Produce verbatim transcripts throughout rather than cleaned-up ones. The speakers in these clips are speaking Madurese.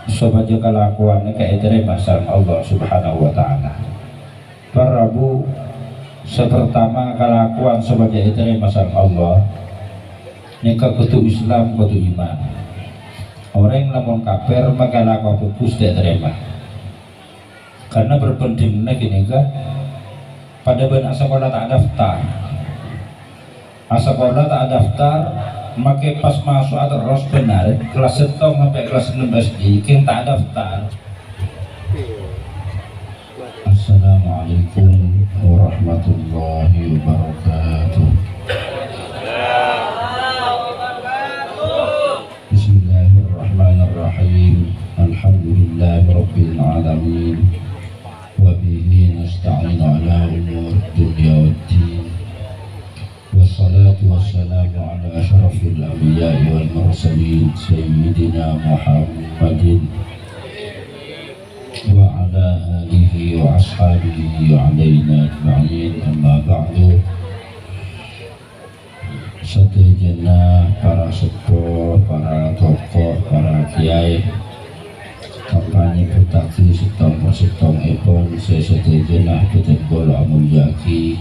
sopajâ kalakowanna ètarèma sareng Allah Subhanahu wa Ta'ala. Para rabu, sè partama kalakowan sopajâ ètarèma sareng Allah, nèka kodhu Islam, kodhu iman. Orèng lamon kafir, maka lako bhâghus ta' ètarèma. Karna bhârbhândhinganna ghânèka, padâ bân asakola ta' daftar. Asakola ta' daftar, makè pas maso'a terros bhender, kelas sèttong sampè' kelas ennem S D, kèng ta' daftar. Assalamualaikum warahmatullahi wabarakatuh. Bismillahirrahmanirrahim. Alhamdulillahirabbil alamin. Wa bihi nasta'inu ala umur dunya waddin. Wassalatu wassalamu ala asyrafil anbiya'i wal mursalin, Sayyidina Muhammadin wa ala alihi wa ashabihi wa alaina ajma'in. Amma ba'du. Sadhâjâna para seppo, para tokoh, para kiai, tanpa nyebbhuttaghi sèttong-sèttongèpon, sè sadhâjâna bhâdhân kaulâ amoljâ'aghi.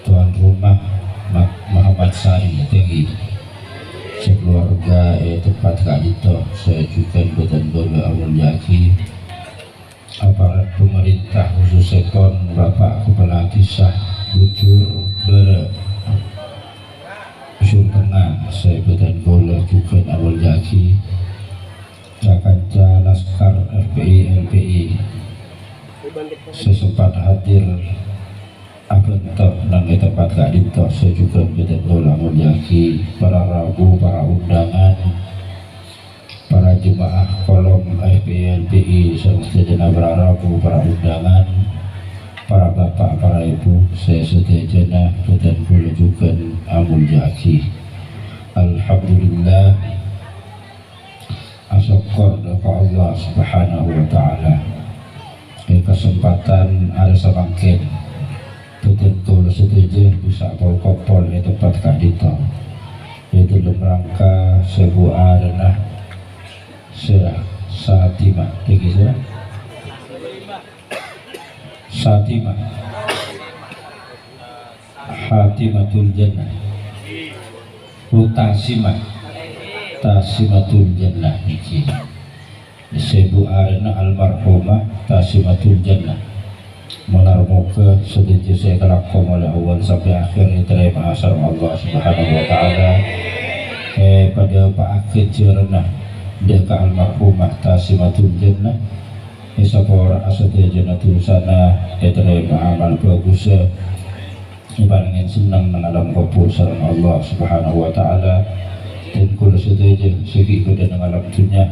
Tuan rumah Ma-, Muhammad Sari, thank you. Sakeluarga è tempat ka'dinto, sè jhughân bhâdhân kaulâ amoljâ'aghi. Aparat pamarènta, khusussèpon Bapak Kepala Desa Bujur Bârâ', Bujur Tengnga, sè bhâdhân kaulâ jhughân amoljâ'aghi. Ca-kanca laskar F P I L P I sè sempat hadir abhânto neng è tempat ka'dinto, sè jhughân bhâdhân kaulâ amoljâ'aghi. Para rabu, para undangan, para jemaah kolom F P I L P I sè sadhâjâna, para rabu, para undangan, para bapa', para èbhu sè sadhâjâna bhâdhân kaulâ jhughân amoljâ'aghi. Alhamdulillah, asokkor dâ' ka Allah Subhanahu wa Ta'ala. È kasempadhân arè samangkèn, bhâdhân kaulâ sadhâjâ bisa apol-kopol è tempat ka'dinto. È dâlem rangka sèbu arèna sè Satimah, nèka sè Satimah. Khatimatul Jannah. Utasimah. Tasimatul Jannah nèka. Sèbu arèna almarhumah Tasimatul Jannah. Monar moghâ sadhâjâ sè èkalako molaè awwal sampè' akhèr ètarèma sareng Allah Subhanahu wa Ta'ala. È, padâpa'aghi ghânjhârânna dâ' ka almarhumah Tasimatul Jannah. Èsapora'a sadhâjâna dhusana, ètarèma amal bhâghussa. Èparèngè senneng neng alam kobhur sareng Allah Subhanahu wa Ta'ala. Bhâdhân kaulâ sadhâjâ sè ghi' bâdâ neng alam dhunnya,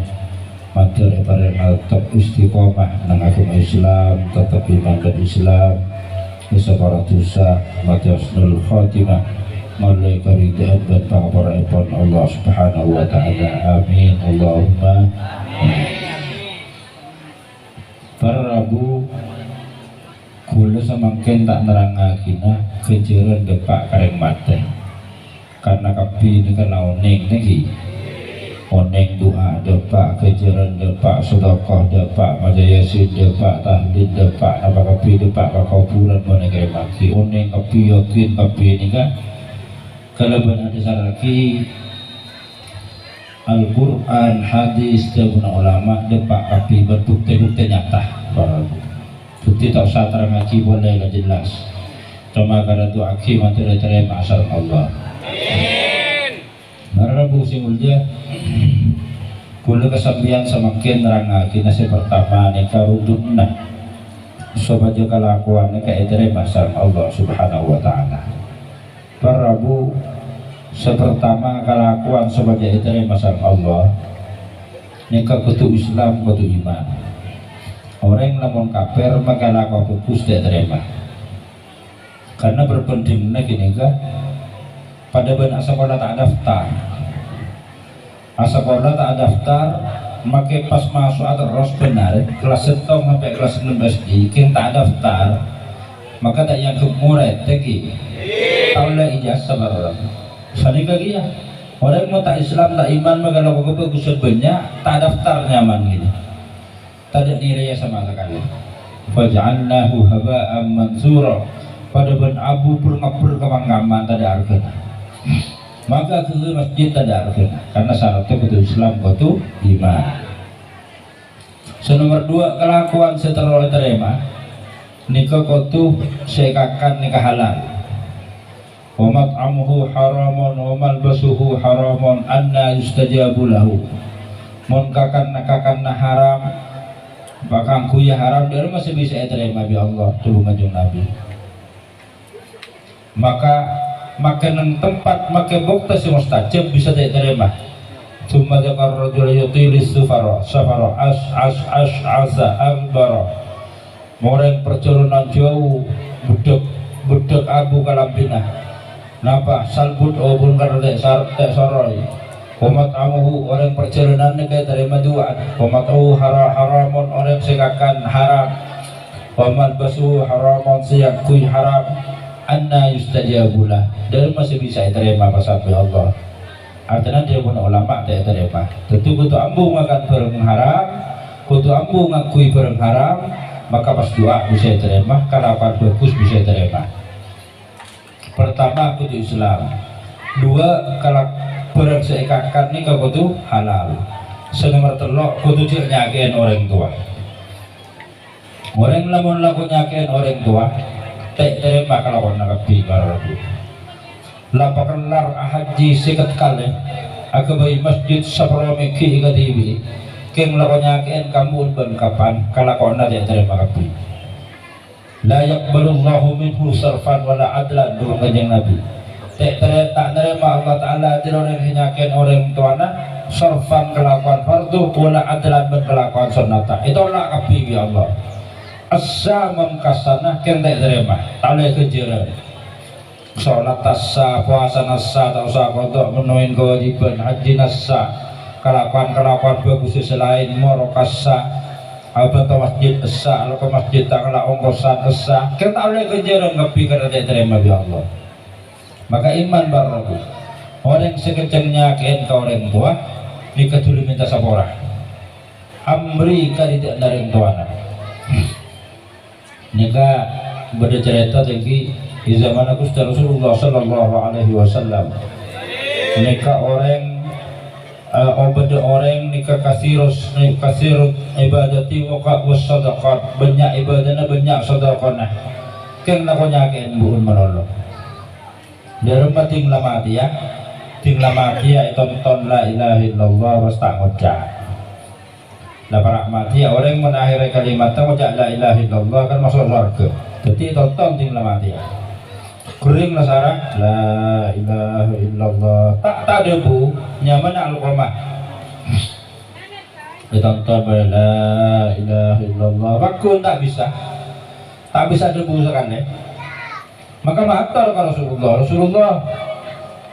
mandhâr èparèngè teptep istiqomah neng aghâma Islam, teptep iman bân Islam, èsapora dhusa, matè husnul khotimah, ngollè karidhâ'ân bân pangapora'èpon Allah Subhanahu wa Ta'ala. Amin. Allahumma amin. Para rabu, kaulâ samangkèn ta' nerrangngaghina ghânjhârân dâpa' ka rèng matè. Karna kabbhi nèka la onèng, nèka. Onèng du'a dâpa', ghânjhârân dâpa', sodakoh dâpa', maca Yasin dâpa', tahlil dâpa', napa kabbhi dâpa' ka kobhurân mon èkèrèmaghi. Onèng kabbhi, yakin kabbhi nèka kalabân adhâsarraghi Al-Qur'an, hadis, dhâbuna ulama, dâpa' kabbhi bân bukti-bukti nyata. Bukti ta' osa terrangngaghi polè, la jelas. Coma karantoaghi mandhâr ètarèma sareng Allah. Para rabu sè molja, kaulâ ka sampèyan samangkèn nerrangngaghina sè partama nèka rukun, sopajâ kalakowanna nèka ètarèma sareng Allah Subhanahu wa Ta'ala. Para rabu, sè partama kalakowan sopajâ ètarèma sareng Allah, nèka kodhu Islam, kodhu iman. Orèng lamon kafir, maka lako bhâghus ta' ètarèma. Karna bhârbhândhinganna ghânèka, padâ bân asakola ta' daftar. Asakola ta' daftar, makè pas maso'a terros bhender, kelas sèttong sampè' kelas ennem S D, kèng ta' daftar, maka ta' èangghep morèd, ta' ghi? Ta' ollè ijazah, para rabu. Sanèka kèya. Orèng mon ta' Islam, ta' iman, maka lako kabhâghusân bânnya', ta' daftar nyaman gitu. Tadâ' nilaiya sama sakalè. "Faj'alnahu haba'an mansura." Padâ bân abu bhâr-ngabbhâr ka mangkaman, tadâ' arghâna. Maka ghâghâ masjid tadâ' arghâna. Karena syaratnya kodhu Islam, kodhu iman. Sè nomer dua, kalakowan sè terro ètarèma nèka kodhu sè èkakan nèka halal. "Wa mat'amuhu haramun wa malbasuhu haramun, anna yustajabu lahu." Mon kakanna-kakanna haram, pakangguya haram, dâri ma' sè bisa ètarèma bi' Allah, dhâbuna Kanjeng Nabi. Maka, makè neng tempat, makè bâkto sè mustajab bisa ta' ètarèma. "Tsumma dzakara rajula yutilu safara, safara, as, as, as, asa, akbara." Orèng parjhâlânan jhâu, beddhâk, beddhâk abu kalambhina. Napa? Salbut obun kar ta' sar-, ta' soroy. "Wa mat'amuhu," orèng parjhâlânan nèka ètarèma duwâ'ân. "Wa mat'amuhu hara-, haramun," orèng sè kakan haram. "Wa malbasuhu haramun," sè èangghuy haram. "Anna yustajabu lah?" Dâri ma' sè bisa ètarèma pas bi' Allah? Artèna dhâbuna ulama ta' ètarèma. Dhâddhi kodhu ambu ngakan bhârâng haram, kodhu ambu ngangghuy bhârâng haram, maka pas du'a bisa ètarèma, kalakowan bhâghus bisa ètarèma. Pertama, kodhu Islam. Dua, kala-, bhârâng sè èkakan nèka kodhu halal. Sè nomer tello', kodhu jhâ' nyakè'è orèng towa. Orèng lamon lako nyakè'è orèng towa, ta' ètarèma kalakowanna kabbhi, para rabu. La pakellar ahajji sèket kalè, aghâbây masjid saparo mèghi èkadhibi'i, kèng lako nyakè'è kabbhi bân kapan, kalakowanna ta' ètarèma kabbhi. "La yaqbalullahu minhu sarfan wala adlan," dhâbuna Kanjeng Nabi. Ta' tar-, ta' narèma Allah Ta'ala dâri orèng sè nyakè'è orèng towana, sarfan kalakowan fardhu, wala adlan bân kalakowan sunnata. Ètolak kabbhi bi' Allah. Essa mon ka sana kèng ta' ètarèma, ta' ollè ghânjhârân. Salat essa, powasana essa, ta' osa qadha, menuhin kawâjibhân, hajjina essa, kalakowan-kalakowan bhâghus sè laèn, moro ka essa, abhânto masjid essa, alako masjid ta' ngala' ongkosan essa, kèng ta' ollè ghânjhârân kabbhi karana ta' ètarèma bi' Allah. Maka iman bârâmma. Orèng sè kencèng nyakè'è ka orèng towa, nèka dhuli mènta sapora. Amri karidhâ'ânna orèng towana. Nèka bâdâ carèta tèngghi è zamanna Ghustè Rasulullah sallallahu alaihi wasallam. Nèka orèng, eh, oh, bâdâ orèng nèka kasirus, kasirut ibadati wa ka-, was sadaqat. Bânnya' ibadana, bânnya' sadaqana. Kèng lako nyakè'è bu'un malolo. Dâremma dhing la matèya, dhing la matèya ètonton la ilaha illallah, pas ta' ngoca'. La para' matèya, orèng mon akhèrra kalimatta ngoca' la ilaha illallah kan maso' sowarghâ. Dhâddhi ètonton dhing la matèya. Ghering la sara, la ilaha illallah. Ta', ta' dhâbu, nyamana Alqamah. Ètonton bhâi la ilaha illallah. Pagghun ta' bisa. Ta' bisa dhâbu sakalè. Maka mator ka Rasulullah, "Rasulullah,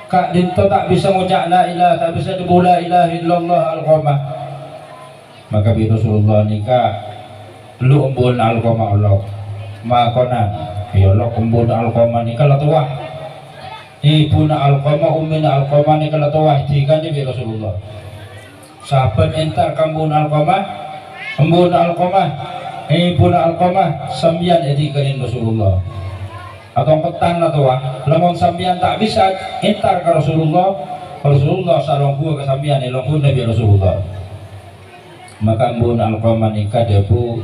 ka'dinto ta' bisa ngoca' la ilaha, ta' bisa dhâbu la ilaha illallah Alqamah." Maka bi' Rasulullah nèka, "Lu embu'na Alqamah olok." Makonan, èolok embu'na Alqamah nèka la towa. Ibuna Alqamah, ummina Alqamah nèka la towa, èdhikanè bi' Rasulullah. Sabbhân entar ka embu'na Alqamah, embu'na Alqamah, ibuna Alqamah, sampèyan èdhikanè Rasulullah. Atongketan la towa, lamon sampèyan ta' bisa entar ka Rasulullah, Rasulullah salongghuwâ ka sampèyan, èlongghuwâ bi' Rasulullah. Maka embu'na Alqamah nèka dhâbu,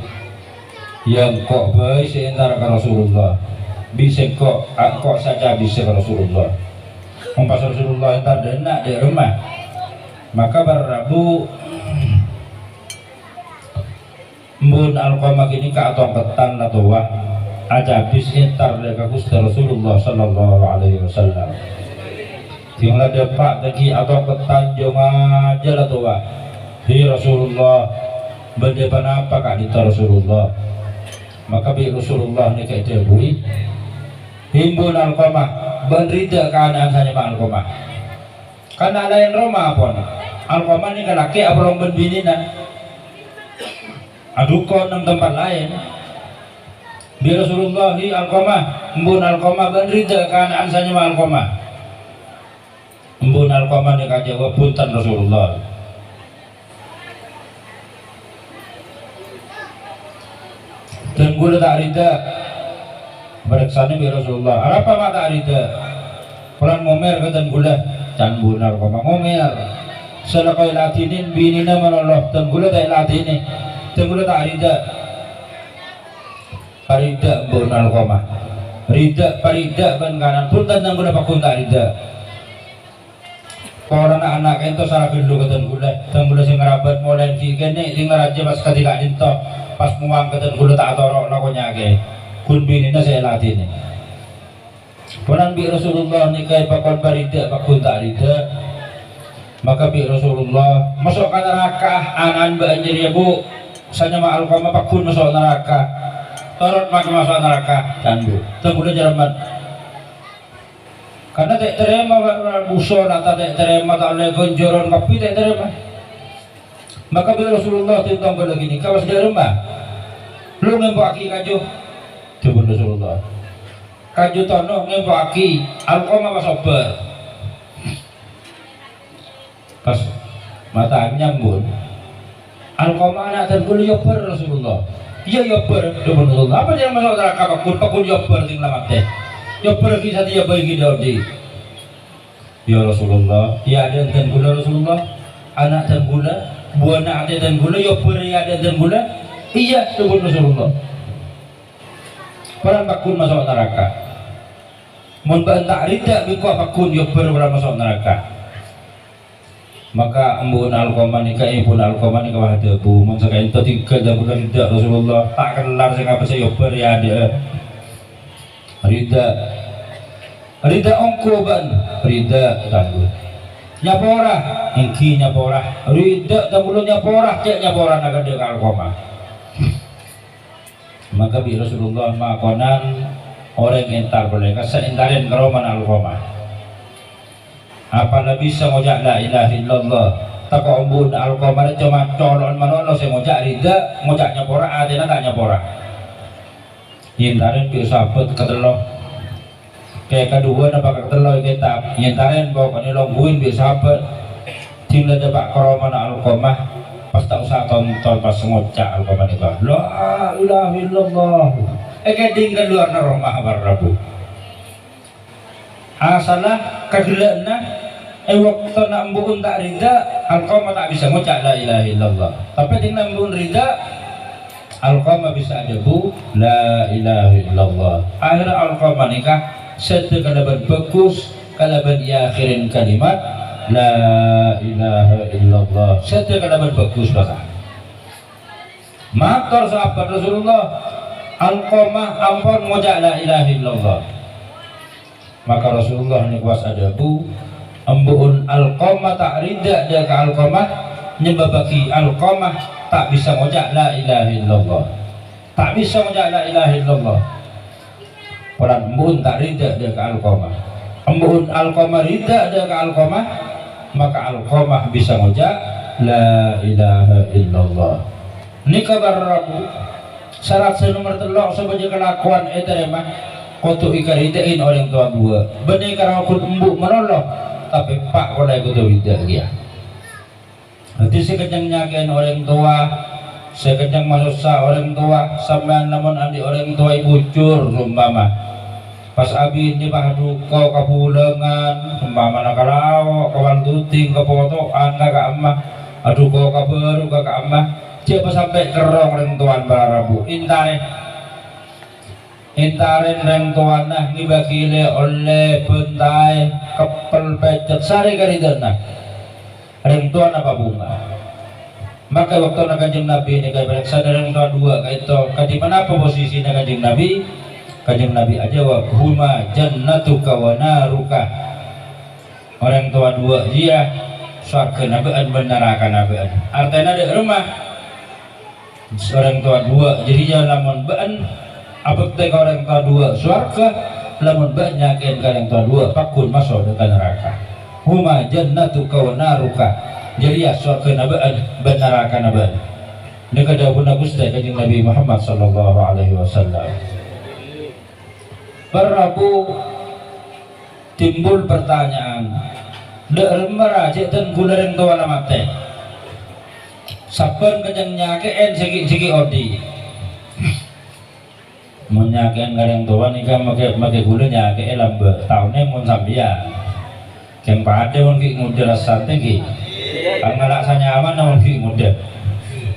"Ya engko' bhâi sè entar ka Rasulullah. Bi' sèngko', engko' sè acabis ka Rasulullah." Mon pas Rasulullah entar dâ' enna' dâ' remma. Maka bârâmma embu'na Alqamah ghânèka atongketan la towa, acabis entar dâ' ka Ghustè Rasulullah sallallahu alaihi wasallam. Sèng la dâpa' tèngghi atongketan jhâ' ngajhâ la towa, "He Rasulullah, bâdâ ponapa ka'dinto Rasulullah?" Maka bi' Rasulullah nèka èdhâbuwi, "He embu'na Alqamah, bâ'na ridha ka ana'na sè nyama Alqamah?" Kana' laèn roma pon. Alqamah nèka lakè' apolong bân binèna. Adhukon neng tempat laèn. Bi' Rasulullah, "He Alqamah, embu'na Alqamah, bâ'na ridha ka ana'na sè nyama Alqamah?" Embu'na Alqamah nèka ajâwâb, "Bhunten, Rasulullah. Dân kaulâ ta' rida." Èparèksanè bi' Rasulullah, "Arapa ma' ta' rida?" "Polana ngomèr ka dân kaulâ," can embu'na Alqamah, "ngomèr. Sè la èkoè èladhinè binèna malolo, dân kaulâ ta' èladhinè. Dân kaulâ ta' rida." Parida embu'na Alqamah. Rida, parida bân kanan. "Bhunten, dân kaulâ pagghun ta' rida. Polana ana' ka'dinto sara ghâllu ka dân kaulâ. Dân kaulâ sè ngarabat molaè ghi' kènè', dhing rajâ pas kadhi ka'dinto. Pas mowang ka dân kaulâ ta' atoro' la konya'aghi. Ghun binèna sè èladhinè." Polana bi' Rasulullah nèka èpakon parida, pagghun ta' rida. Maka bi' Rasulullah, "Maso' ka naraka, ana'na bâ'na jârèya, Bu'. Sè nyama Alqamah pagghun maso' naraka. Torot mangkèn maso' naraka, can Bu'. Dân kaulâ jârèya, Man." Karna ta' ètarèma, Pak, Pak, solat ta' ètarèma, ta' ollè ghânjhârân kabbhi ta' ètarèma. Maka bi' Rasulullah tèng-tèngghâl ghânèka, "Pas jârèya, Ma, lo' ngèmpo'aghi kaju," dhâbuna Rasulullah. "Kaju tono ngèmpo'aghi, Alqamah pas obâr." Pas matanya, "Bun, Alqamah ana' dân kaulâ èobâr, Rasulullah." "Iyâ, èobâr," dhâbuna Rasulullah. "Apa jârèya maso' naraka pagghun, pagghun èobâr dhing la matè? Èobâr ghi' satèya bhâi ghi' dâ' odi'?" "Iyâ, Rasulullah, è adâ'na dân kaulâ, Rasulullah. Ana' dân kaulâ, buwâna atè dân kaulâ, èobâr è adâ'na dân kaulâ." "Iyâ," dhâbuna Rasulullah. "Polana pagghun maso' naraka. Mon bâ'na ta' rida bi' engko' pagghun èobâr polana maso' naraka." Maka embu'na Alqamah nèka, ebhuna Alqamah nèka pas adhâbu, "Mon saka'dinto dhingghâl dân kaulâ rida, Rasulullah, ta' kellar sè ngabâs èobâr è adâ'na." "Rida. Rida ongghu bâ'na?" "Rida, Tuan." "Nyapora?" "Èngghi, nyapora." "Rida, dân kaulâ nyapora, cè' nyaporana kadhâ' ka Alqamah." Maka bi' Rasulullah makonan orèng entar polè, kassa' entarèn ka romana Alqamah. "Apa la bisa ngoca' la ilaha illallah?" Tako' embu'na Alqamah rè coma colo'na malolo sè ngoca' rida, ngoca' nyapora, atèna ta' nyapora. Èntarèn bi' sahabat katello. Kè kaduwâna pakatello è kètab, èntarèn pokokna èlongghuwin bi' sahabat. Dhing la dâpa' ka romana Alqamah, pas ta' osa tonton pas ngoca' Alqamah nèka, "La ilaha illallah." Èkèdhing ka luwarra roma, para rabu. Asalla kaghellâ'ânna, è bâktona embu'na ta' rida, Alqamah ta' bisa ngoca' la ilaha illallah. Tapè dhing embu'na rida, Alqamah bisa adhâbu, "La ilaha illallah." Akhèrra Alqamah nèka sèdhâ kalabân bhâghus, kalabân èakhèrèn kalimat, "La ilaha illallah." Sèdhâ kalabân bhâghus, bhâsa. Mator sahabat Rasulullah, "Alqamah ampon ngoca' la ilaha illallah." Maka Rasulullah nèko pas adhâbu, "Embu'na Alqamah ta' rida dâ' ka Alqamah, nyebâbbhâghi Alqamah ta' bisa ngoca' la ilaha illallah. Ta' bisa ngoca' la ilaha illallah. Polana embu'na ta' rida dâ' ka Alqamah. Embu'na Alqamah rida dâ' ka Alqamah, maka Alqamah bisa ngoca' la ilaha illallah." Nèka para rabu, sarat sè nomer tello' sopajâ kalakowan ètarèma, kodhu èkarida'in orèng towa duwâ'. Bânnè karo ghun embu' malolo, tapè eppa' polè kodhu rida kèya. Dhâddhi sè kennyeng nyakè'èn orèng towa, sè kennyeng masossa orèng towa, sampèyan lamon andi' orèng towa è bujur, sompama. Pas abinè pas aduko ka bulângan, sompamana ka lao', ka wal duding, ka poto'an, ka ka'emma, aduko ka bâru, ka ka'emma, jhâ' pas sampè' kerrong rèng towana para rabu. Èntarè, èntarè rèng towana ngèbâghi lè-ollè, bântaè, keppel, pècèt, sarè karida'anna. Rèng towana pabhunga. Maka bâktona Kanjeng Nabi nèka èparèksanè rèng towa duwâ' ka'dinto, kadhi ponapa posisina Kanjeng Nabi? Kanjeng Nabi ajâwâb, "Huma jannatuka wa naruka." Orèng towa duwâ' jiyâ sowarghâna bâ'ân bân narakana bâ'ân. Artèna dâ' remma. Orèng towa duwâ' jârèya lamon bâ'ân abhâktè ka orèng towa duwâ' sowarghâ, lamon bâ'ân nyakè'èn ka orèng towa duwâ' pagghun maso' dâ' ka naraka. "Huma jannatuka wa naruka." Jârèya sowarghâna bâ'ân bân narakana bâ'ân. Nèka dhâbuna Ghustè Kanjeng Nabi Muhammad sallallahu alaihi wasallam. Para rabu, timbul pertanyaan, Dâ' remma ra cè' dân ghulâ rèng towa la matè. Sabbhân kennèng nyakè'è sè ghi', sè ghi' odi'. Mon nyakè'è ka rèng towa nèka makè, makè ghulâ nyakè'è lambâ' taonè mon sampèyan. Kèng padâ mon ghi' ngodâ rassana ghi'. Kan ngala' sanyawana mon ghi' ngodâ.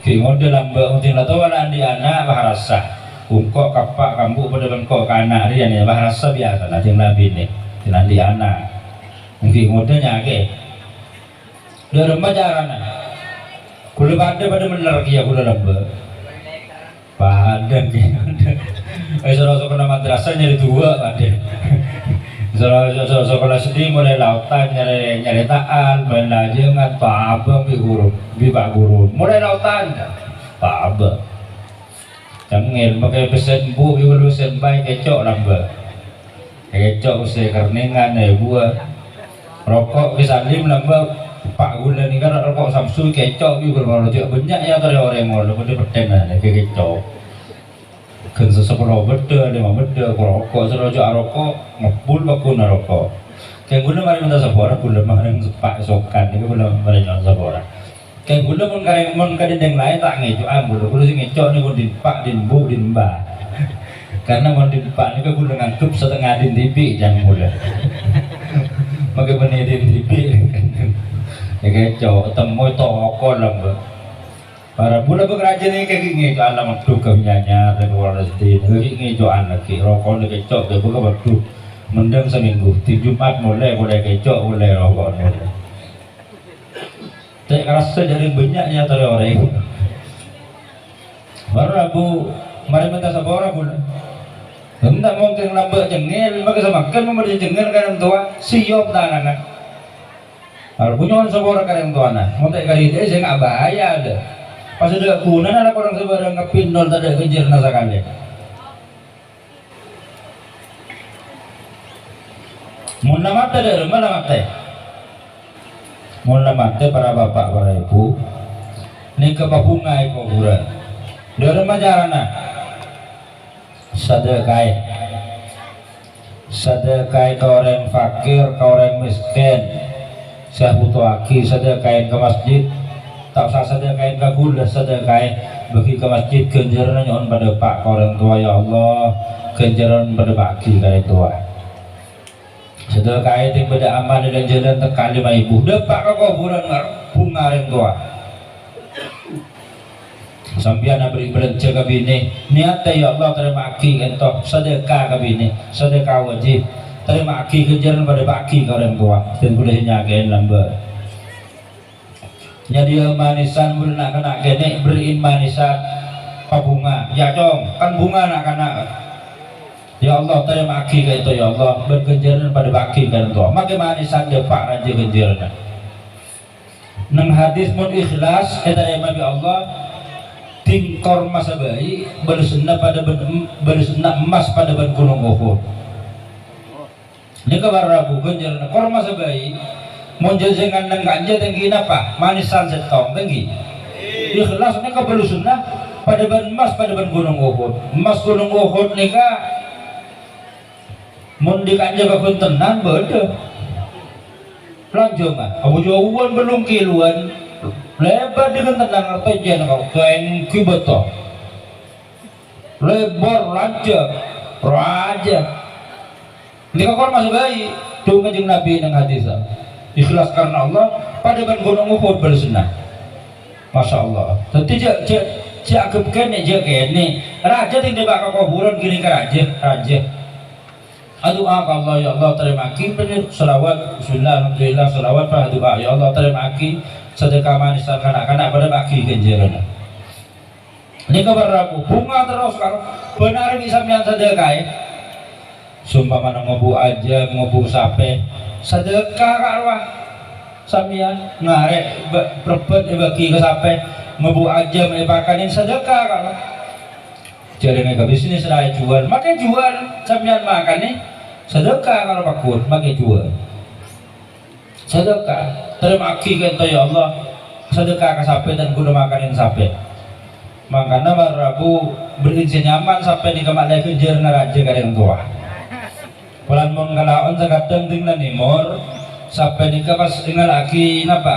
Ghi' ngodâ lambâ' mon dhing la towa la andi' ana', bâ rassa. Engko' ka eppa' ka embu' padâ bân engko' ka ana' rèya nè, bâ rassa biyasana dhing la binè. Dhing andi' ana'. Mon ghi' ngodâ nyakè'è. Dâ' remma carana. Ghulâ padâ, padâ mèller kèya ghulâ lambâ'. Padâ, kèya. Eh, soro-, sokona madrasah nyarè duwâ', padâ. Soro-, so-, so-, sokona S D molaè laotan nyarè, nyarè ta'al, maèn layangan, pa abâng bi' ghuru, bi' pa' ghuru. Molaè laotan, pa abâng. Cengngel, makè pèssè embu', bi' ghuru pèssè emba, èkèco' lambâ'. Èkèco' pèssè kennèngan, èbuwâ. Roko' Ki Salim lambâ' pa' ghulâ nèka roko' Samsu èkèco' bi' ghulâ mara jâ' bânnya' èyatorè orèng molo padâ pettèna èkèco'. Ghân sasapolo bâddhâ, lèma bâddhâ, roko' sè rojâ aroko', ngebbhul pagghun aroko'. Kèng ghulâ marè mènta sapora, ghulâ marè pa' sokan nèka ghulâ marè nyo'on sapora. Kèng ghulâ mon karè-, mon ka dhindhing laèn ta' ngèco'an ghulâ, ghulâ sè ngèco' nèko dhing pa', dhing bu, dhing mba. Karna mon dhing pa' nèka ghulâ nganggep satengnga dhing dhibi' jhân ghulâ. Makè bânnè dhing dhibi'. Èkèco', temmo toko lambâ'. Para bulâ bâ' karajâ nèka ghi' ngèco'an la maddhu ka nyanyar, dhâ' ka Polres Dina, ghi' ngèco'an laghi', roko' nèka èco' ghâbây ka maddhu. Mendhâng samènggu, dhing Jumat molè, polè èkèco', polè roko' molè. Cè' karassa jhâ' rèng bânnya' èyatorè orèng. Bârâ' Rabu marè mènta sapora ghulâ. Enda' mongkèn lambâ' cengngel, makè samangkèn mon bâdâ cengngel ka orèng towa, siyom tanana. Rabu nyo'on sapora ka orèng towana, mon ta' èkarèdhâ'è sènga' bhâjâ. Pas dâ' ghunana la korang sabârâng ngabinol tadâ' ghânjhârânna sakalè. Mon la matè, dâ' remma la matè. Mon la matè, para bapa', para èbhu, nèka pabhungaè kobhurân. Dâ' remma carana? Sadhâkaè. Sadhâkaè ka orèng fakir, ka orèng mèskèn. Sè abhutoaghi, sadhâkaè ka masjid. Ta' osa sadhâkaè ka ghulâ, sadhâkaè bâgi ka masjid, ghânjhârânna nyo'on padâ pa' ka orèng towa, ya Allah, ghânjhârân padâ bâgi ka orèng towa. Sadhâkaè dhing bâdâ amal è jhâlân tekka lèma èbu, dâpa' ka kobhurân ngar-, bhunga orèng towa. Sampèyan aberri' bâlânjhâ ka binè, niyatè, "Ya Allah, tarèma'aghi ka'dinto sadhâka ka binè, sadhâka wajib, tarèma'aghi ghânjhârân padâ bâgi ka orèng towa." Dhân ghulâ sè nyakè'è lambâ'. Nyadhiyâ manisan bân na'-kana' kènè', berri'in manisan pabhunga. "Ya, Cong, kan bhunga na'-kana'. Ya Allah, tarèma'aghi ka'dinto, ya Allah, bân ghânjhârân padâ bâgi ka orèng towa." Makè manisan dâpa' rajâ ghânjhârânna. Neng hadis, mon ikhlas ètarèma bi' Allah, dhing korma sè bhâi', bâlessanna padâ bân em-, bâlessanna emmas padâ bân Ghunong Uhud. Nèka para rabu ghânjhârânna korma sè bhâi', mon jhâjhângan neng kanja tèngghi napa? Manisan sèttong tèngghi. Ikhlas nèka bâlessanna padâ bân emmas padâ bân Ghunong Uhud. Emmas Ghunong Uhud nèka Mon dhi' ka'dinto kaghuntennan bâdâ. Lanjhângnga, abhujâuwân bâllung kilowan, lèbât dhi' ghuntennan ngartè jhân ka'dinto èngghi bâto. Lèbâr, lanjhâng, rajâ. Nèka korma sè bhâi', dhu Kanjeng Nabi neng hadissa. Ikhlas karna Allah, padâ bân Ghunong Uhud bâlessanna. Masya Allah. Dhâddhi jhâ', jhâ', jhâ' anggep kènè', jhâ' kènè'. Rajâ dhing dâpa' ka kobhurân ghânèka rajâ, rajâ. Adu'a ka Allah, "Ya Allah, tarèma'aghi," panjhâr shalawat, "Bismillah, Alhamdulillah," shalawat, pas adu'a, "Ya Allah, tarèma'aghi sadhâka manisan na'-kana' padâ bâgi ghânjhârânna." Nèka para rabu, bhunga terros, karo bân arè bi' sampèyan sadhâkaè. Sompamana ngobu' ajâm, ngobu' sapè, sadhâka, karo sampèyan. Ngarè' bâ-, rebbhât èbâgi ka sapè, ngobu' ajâm èpakanè, sadhâka, karo. Jhâlâna ka bisnis la èjhuwâl, makè jhuwâl, sampèyan makanè, sadhâka karo paggun, makè jhuwâl. Sadhâka, tarèma'aghi ka'dinto, ya Allah, sadhâka ka sapè dhân ghulâ makanè sapè. Mangkana para rabu, berri'in sè nyaman sapè nèka ma'lè ghânjhârânna rajâ ka rèng towa. Polana mon kalaon sakadhâng dhing la nèmor, Sampè' nèka pas èngala'aghi napa?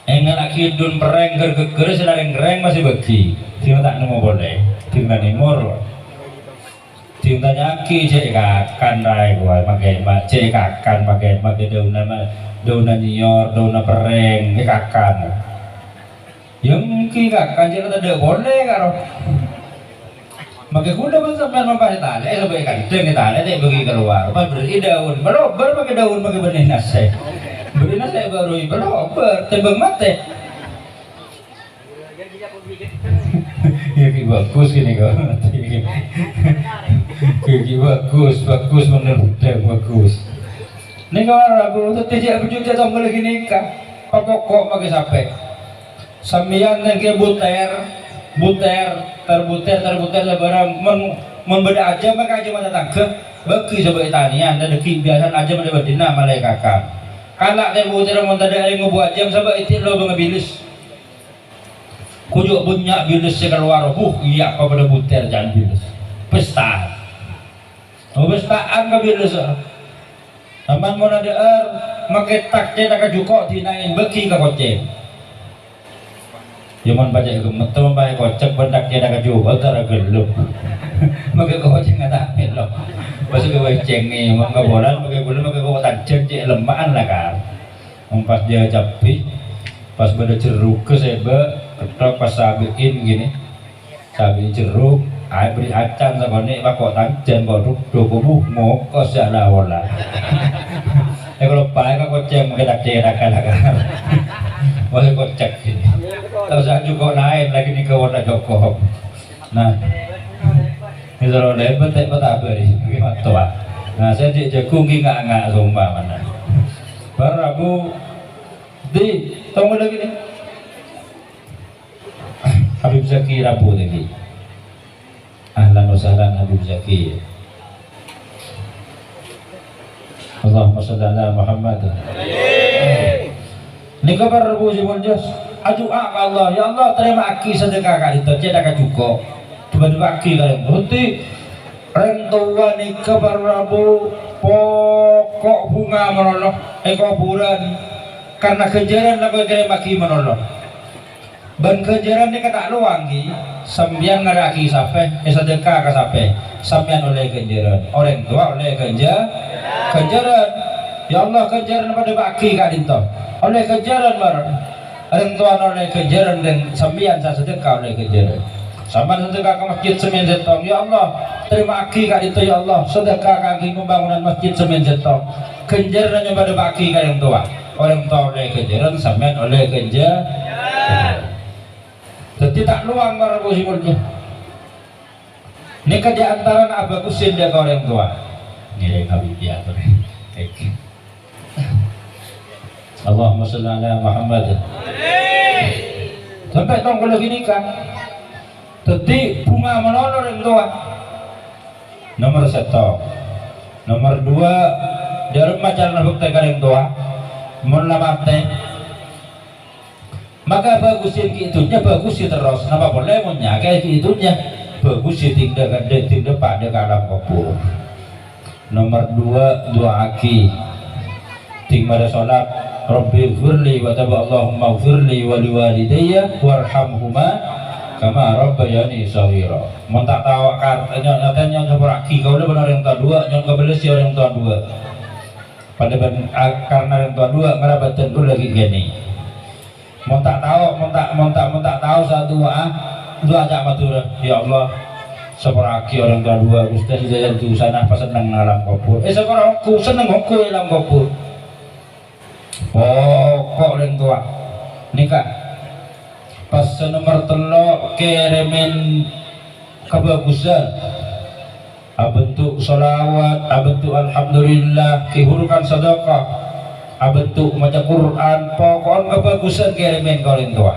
Èngala'aghi dhun perrèng ghâr-ghâghâr sè la rèng-rèng masè bâgi. Sèngko' ta' nemmo polè. Dhing la nèmor. Dhing tanya'aghi cè' èkakan raè kowa, makè ma-, cè' èkakan makè, makè dhâunna ma-, dhâunna nyèyor, dhâunna perrèng, èkakan. Yâ, ènggi, Kak, kancana tadâ' polè, karo. Makè ghulâ bân sampèyan mampasa talè, sampè' kandhâng talè, ta' bâgi kalowar. Pas berri'i dhâun, malobâr makè dhâun, makè bânnè nasè'. Berri' nasè' bârui, malobâr, tèmbhâng matè. Yâ, ghi' bhâghus ghi' nèko. Ghi' bhâghus, bhâghus, menurut bhâghus. Nèko rabu, tèttè jâ' bhujur jâ' tongghâl ghi' nèka. Pakoko' makè sampè'. Sampèyan nèngkè butèr, butèr, tarbutèr, tarbutèr sabhârâng. Mon, mon bâdâ ajâm, maka ajâm tatangghâ. Bâgi sabâ' ètanèyan, dâddhi biyasana ajâm bâdâ bâdâna malaèkatan. Kala' tarbutèr mon tadâ' rèng ngobu ajâm, sabâ' èdhi' lobângnga bilis. Koju' bânnya' bilis sè kalowar, huh, iyâ, apa bâdâ butèr jhân bilis. Pesta. Oh, pesta'an ka bilis. Sampèyan mon adhâ'âr, makè tak-cètak ka juko' dinaèn bâgi ka kocèng. Yâ mon pajhât ghemmet to, mon pajhât kocèng bân tak-cètak ka juko' tara ghellem. Makè kocèng ta' mèlo. Pas ka kocèngè, mon ka bolan, makè ghulâ, makè ko' tanjhâng cè' lemma'an la, kan. Mon pas jâ' cabbhi, pas bâdâ jerrugghâ sè bâ', kettok pas sabi'in ghi'. Sabi' jerruk, aè bâri' acan sakonè' pako' tanjhân kodhu, dhu kobu mokos sè ala-ola. È, kaloppaè ka kocèng makè tak-cètak ka lakar. Wah, kocèng. Terros aju kok laèn lagi nèka wona jokop. Nah. Ini terus laèn penting petabari, ghi mattowa. Nah, sè jhâ' jhâghung ghi nga'-nga' sompa mana. Bâr rabu, di, tonggu lagi nih. Habib Zaki rabu tadi. Ahlan wa sahlan Habib Zaki. Allahumma shalli ala Muhammad. Nèka para rabu sè molja, adu'a ka Allah, "Ya Allah, tarèma'aghi sadhâka ka'dinto, cètak ka juko'." Dhâbâ-dhâbâ'aghi ka rèng towa. Dhâddhi, rèng towa nèka para rabu poko' bhunga malolo è kobhurân, karna ghânjhârân la èkèrèmaghi malolo. Bân ghânjhârân nèka ta' lowang, ghi. Sampèyan ngara'aghi sapè, èsadhâka ka sapè, sampèyan ollè ghânjhârân. Orèng towa ollè ghânjhâ-, ghânjhârân. Ya Allah, ghânjhârân padâ bâgi ka'dinto. Ollè ghânjhârân, mar. Orèng towana ollè ghânjhârân, rèng sampèyan sè sadhâka ollè ghânjhârân. Sampèyan sadhâka ka masjid sèmèn sèttong, "Ya Allah, tarèma'aghi ka'dinto, ya Allah, sadhâka kaangghuy pambangunan masjid sèmèn sèttong." Ghânjhârânna nyamana bâgi ka orèng towa. Orèng towa ollè ghânjhârân, sampèyan ollè ghânjhâ-, dhâddhi ta' lowang para rabu sè molja. Nèka di antarana abhâghusè dhâ' ka orèng towa. Ngèrèng Habib ya, torè. Allahumma shalli ala Muhammad. Sampè' tongghâl ghi nèka. Dhâddhi bhunga malolo orèng towa. Nomer sèttong. Nomer duwâ', dhâlem macarana bhâktè ka orèng towa. Mon la matè, maka bhâghusè ghi' dhunnya, bhâghusè terros. Napa polè mon nyakè'è ghi' dhunnya? Bhâghusè dhing dhâ', dhing dhâpa' dhâ' ka alam kobhur. Nomer duwâ', du'aaghi. Dhing marè sholat, "Rabbighfirli wa tub, Allahummaghfirli wa liwalidayya warhamhuma kama rabbayani shaghira." Mon ta' tao kar-, nyo-, nyontè nyo-, nyoporraghi kaulâ bân orèng towa duwâ', nyo'on kabellâs ya orèng towa duwâ'. Padâ bân, a-, karna orèng towa duwâ' ngara bâdân kaulâ ghi' ghânèka. Mon ta' tao, mon ta', mon ta', mon ta' tao sè adu'a, du'a ca' Madhurâ, "Ya Allah, saporraghi orèng towa duwâ', Ghustè, sè dhâddhi dhusana, pas senneng alam kobhur." Eh, saporra ongghu, senneng ongghu alam kobhur. Poko' orèng towa. Nèka. Pas sè nomer tello', kèrèmè kabhâghusân. Abentuk sholawat, abentuk alhamdulillah, kèhurukan sadhâka, abentuk maca Qur'an, poko'en kabhâghusân kèrèmè ka orèng towa.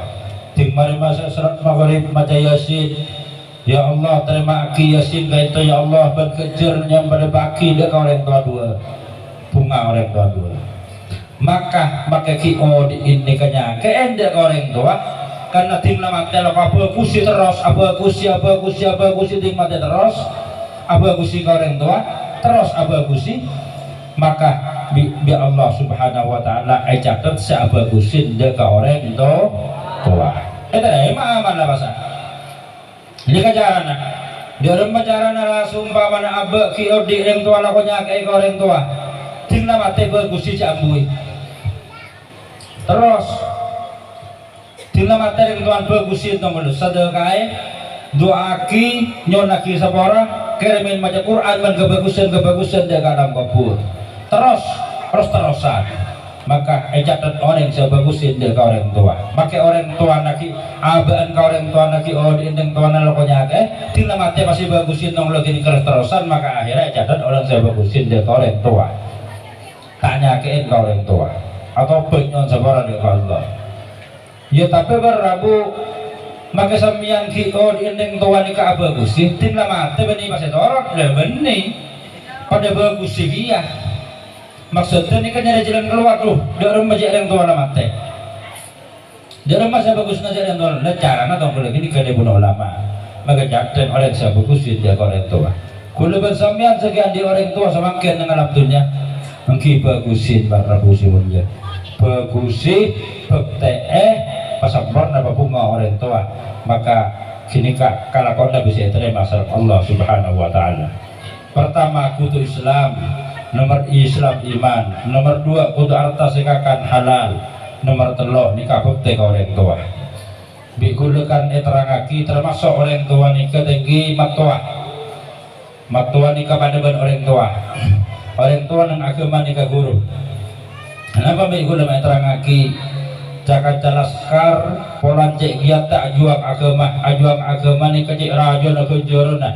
Dhing marè maso' sholat maghrib maca Yasin. Ya Allah, tarèma'aghi Yasin ka'dinto, ya Allah, bân ghânjhârân nyamana bâgi dhâ' ka orèng towa duwâ'. Bhunga orèng towa duwâ'. Maka, maka ghi' odi'in nèka nyakè'è dhâ' ka orèng towa, karna dhing la matè la abhâghusè terros, abhâghusè, abhâghusè, abhâghusè dhing matè terros, abhâghusè ka orèng towa, terros abhâghusè. Maka, bi-, bi' Allah Subhanahu wa Ta'ala ècatet sè abhâghusè dâ' ka orèng to-, towa. Ètarèma amalla, pas. Nèka carana. Dâ' remma carana la, sompamana abâ' ghi' odi' rèng towa lako nyakè'è ka orèng towa. Ding la matè bhâghusè jhâ' ambuwi. Terros, ding la matè rèng towana bhâghusè tongghâl, sadhâkaè, du'aaghi, nyo'onnaghi sapora, kèrèmè maca Qur'an bân kabhâghusân-kabhâghusân dâ' ka alam kobhur. Terros, ros-terrosan. Maka ècatet orèng sè bhâghusè dâ' ka orèng towa. Makè orèng towana ghi' abâ'na ka orèng towana ghi' odi'na rèng towana lako nyakè'è, ding la matè pas èbhâghusè tongghâl ghânèka ros-terrosan, maka akhèrra ècatet orèng sè bhâghusè dâ' ka orèng towa. Ta' nyakè'è ka orèng towa. Atobhât nyo'on sapora dâ' ka Allah. Iyâ, tapè bârâ, Bu, makè sampèyan ghi' odi'na rèng towa nèka abhâghusè, ding la matè bânnè pas ètorot, la bânnè. Padâ bhâghusè kèya. Maksoddhâ nèka nyarè jhâlân kalowar, dhu, dâ' remma jhâ' rèng towa la matè. Dâ' remma sè bhâghus ngajhâr rèng towa, la carana tongghâl ghânèka dhâbuna ulama. Makè catet orèng sè bhâghus dâ' ka orèng towa. Kaulâ bân sampèyan sakèyan andi' orèng towa samangkèn neng alam dhunnya. Èngghi bhâghusè, para rabu sè molja. Bhâghusè, bhâktè'è, pasamporna, pabhunga orèng towa. Maka ghânèka kalakowanna bisa ètarèma sareng Allah Subhanahu wa Ta'ala. Pertama, kodhu Islam. Nomer Islam, iman. Nomer dua, kodhu arta sè kakan halal. Nomer tello', nèka bhâktè ka orèng towa. Bi' kaulâ kan èterrangaghi, tamaso' orèng towa nèka tèngghi mattowa. Mattowa nèka padâ bân orèng towa. Orèng towa neng aghâma nèka ghuru. Napa bi' kaulâ ma' èterrangaghi? Ca-kanca laskar, polana cè' kèya ta' ajhuwâng aghâma. Ajhuwâng aghâma nèka cè' rajâna ghânjhârânna.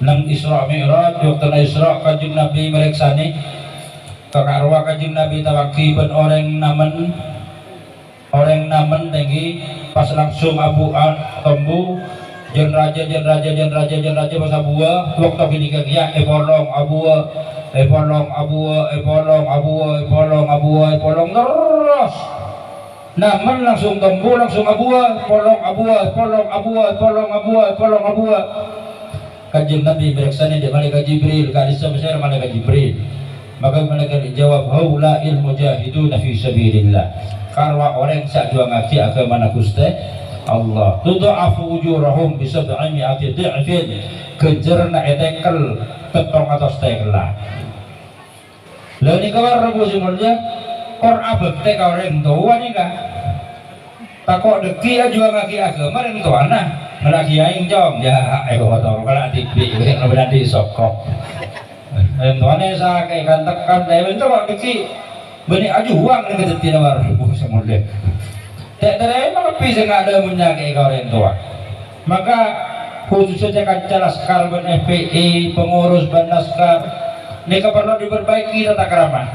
Neng Isra Mi'raj, è bâktona Isra, Kanjeng Nabi marèksanè ka ka'rowa Kanjeng Nabi tawangghi bân orèng namen. Orèng namen tèngghi pas langsung abu-, a-, tombu, jân rajâ, jân rajâ, jân rajâ, jân rajâ pas abuwâ, bâkto ghânèka kèya èpolong abuwâ, èpolong abuwâ, èpolong abuwâ, èpolong abuwâ, èpolong terros. Namen langsung tombu, langsung abuwâ, polong abuwâ, polong abuwâ, polong abuwâ, polong abuwâ. Kanjeng Nabi marèksanè dâ' Malaikat Jibril, ka'dissa' pasèra Malaikat Jibril. Maka Malaikat jawab, "Haula'il mujahiduna fi sabilillah." Ka'rowa orèng sè ajhuwângaghi aghâmana Ghustè Allah. "Tudha'afu ujurahum bi sab'i mi'ati dhi'fin." Ghânjhârânna ètèkel pèttong atos tèkella. Lha nèka para rabu sè molja, kor abhâktè ka orèng towa nèka. Tako' dhâggi' ajhuwângaghi aghâma rèng towana. Ngala' kèyaè, Cong. Ya, ayo, toro' kala' dhibi', kala' dhi' soko. Rèng towana sakè' kan-tekan, tapi tako' dhâggi' bânnè ajhuwâng nèka dhâddhina para rabu sè molja. Ta' tarèma kabbhi sè ngadâ' mon nyakè'è ka orèng towa. Maka, khususnya kanca laskar bân F P I, pengurus bân laskar, nèka parlo diperbaiki tata krama.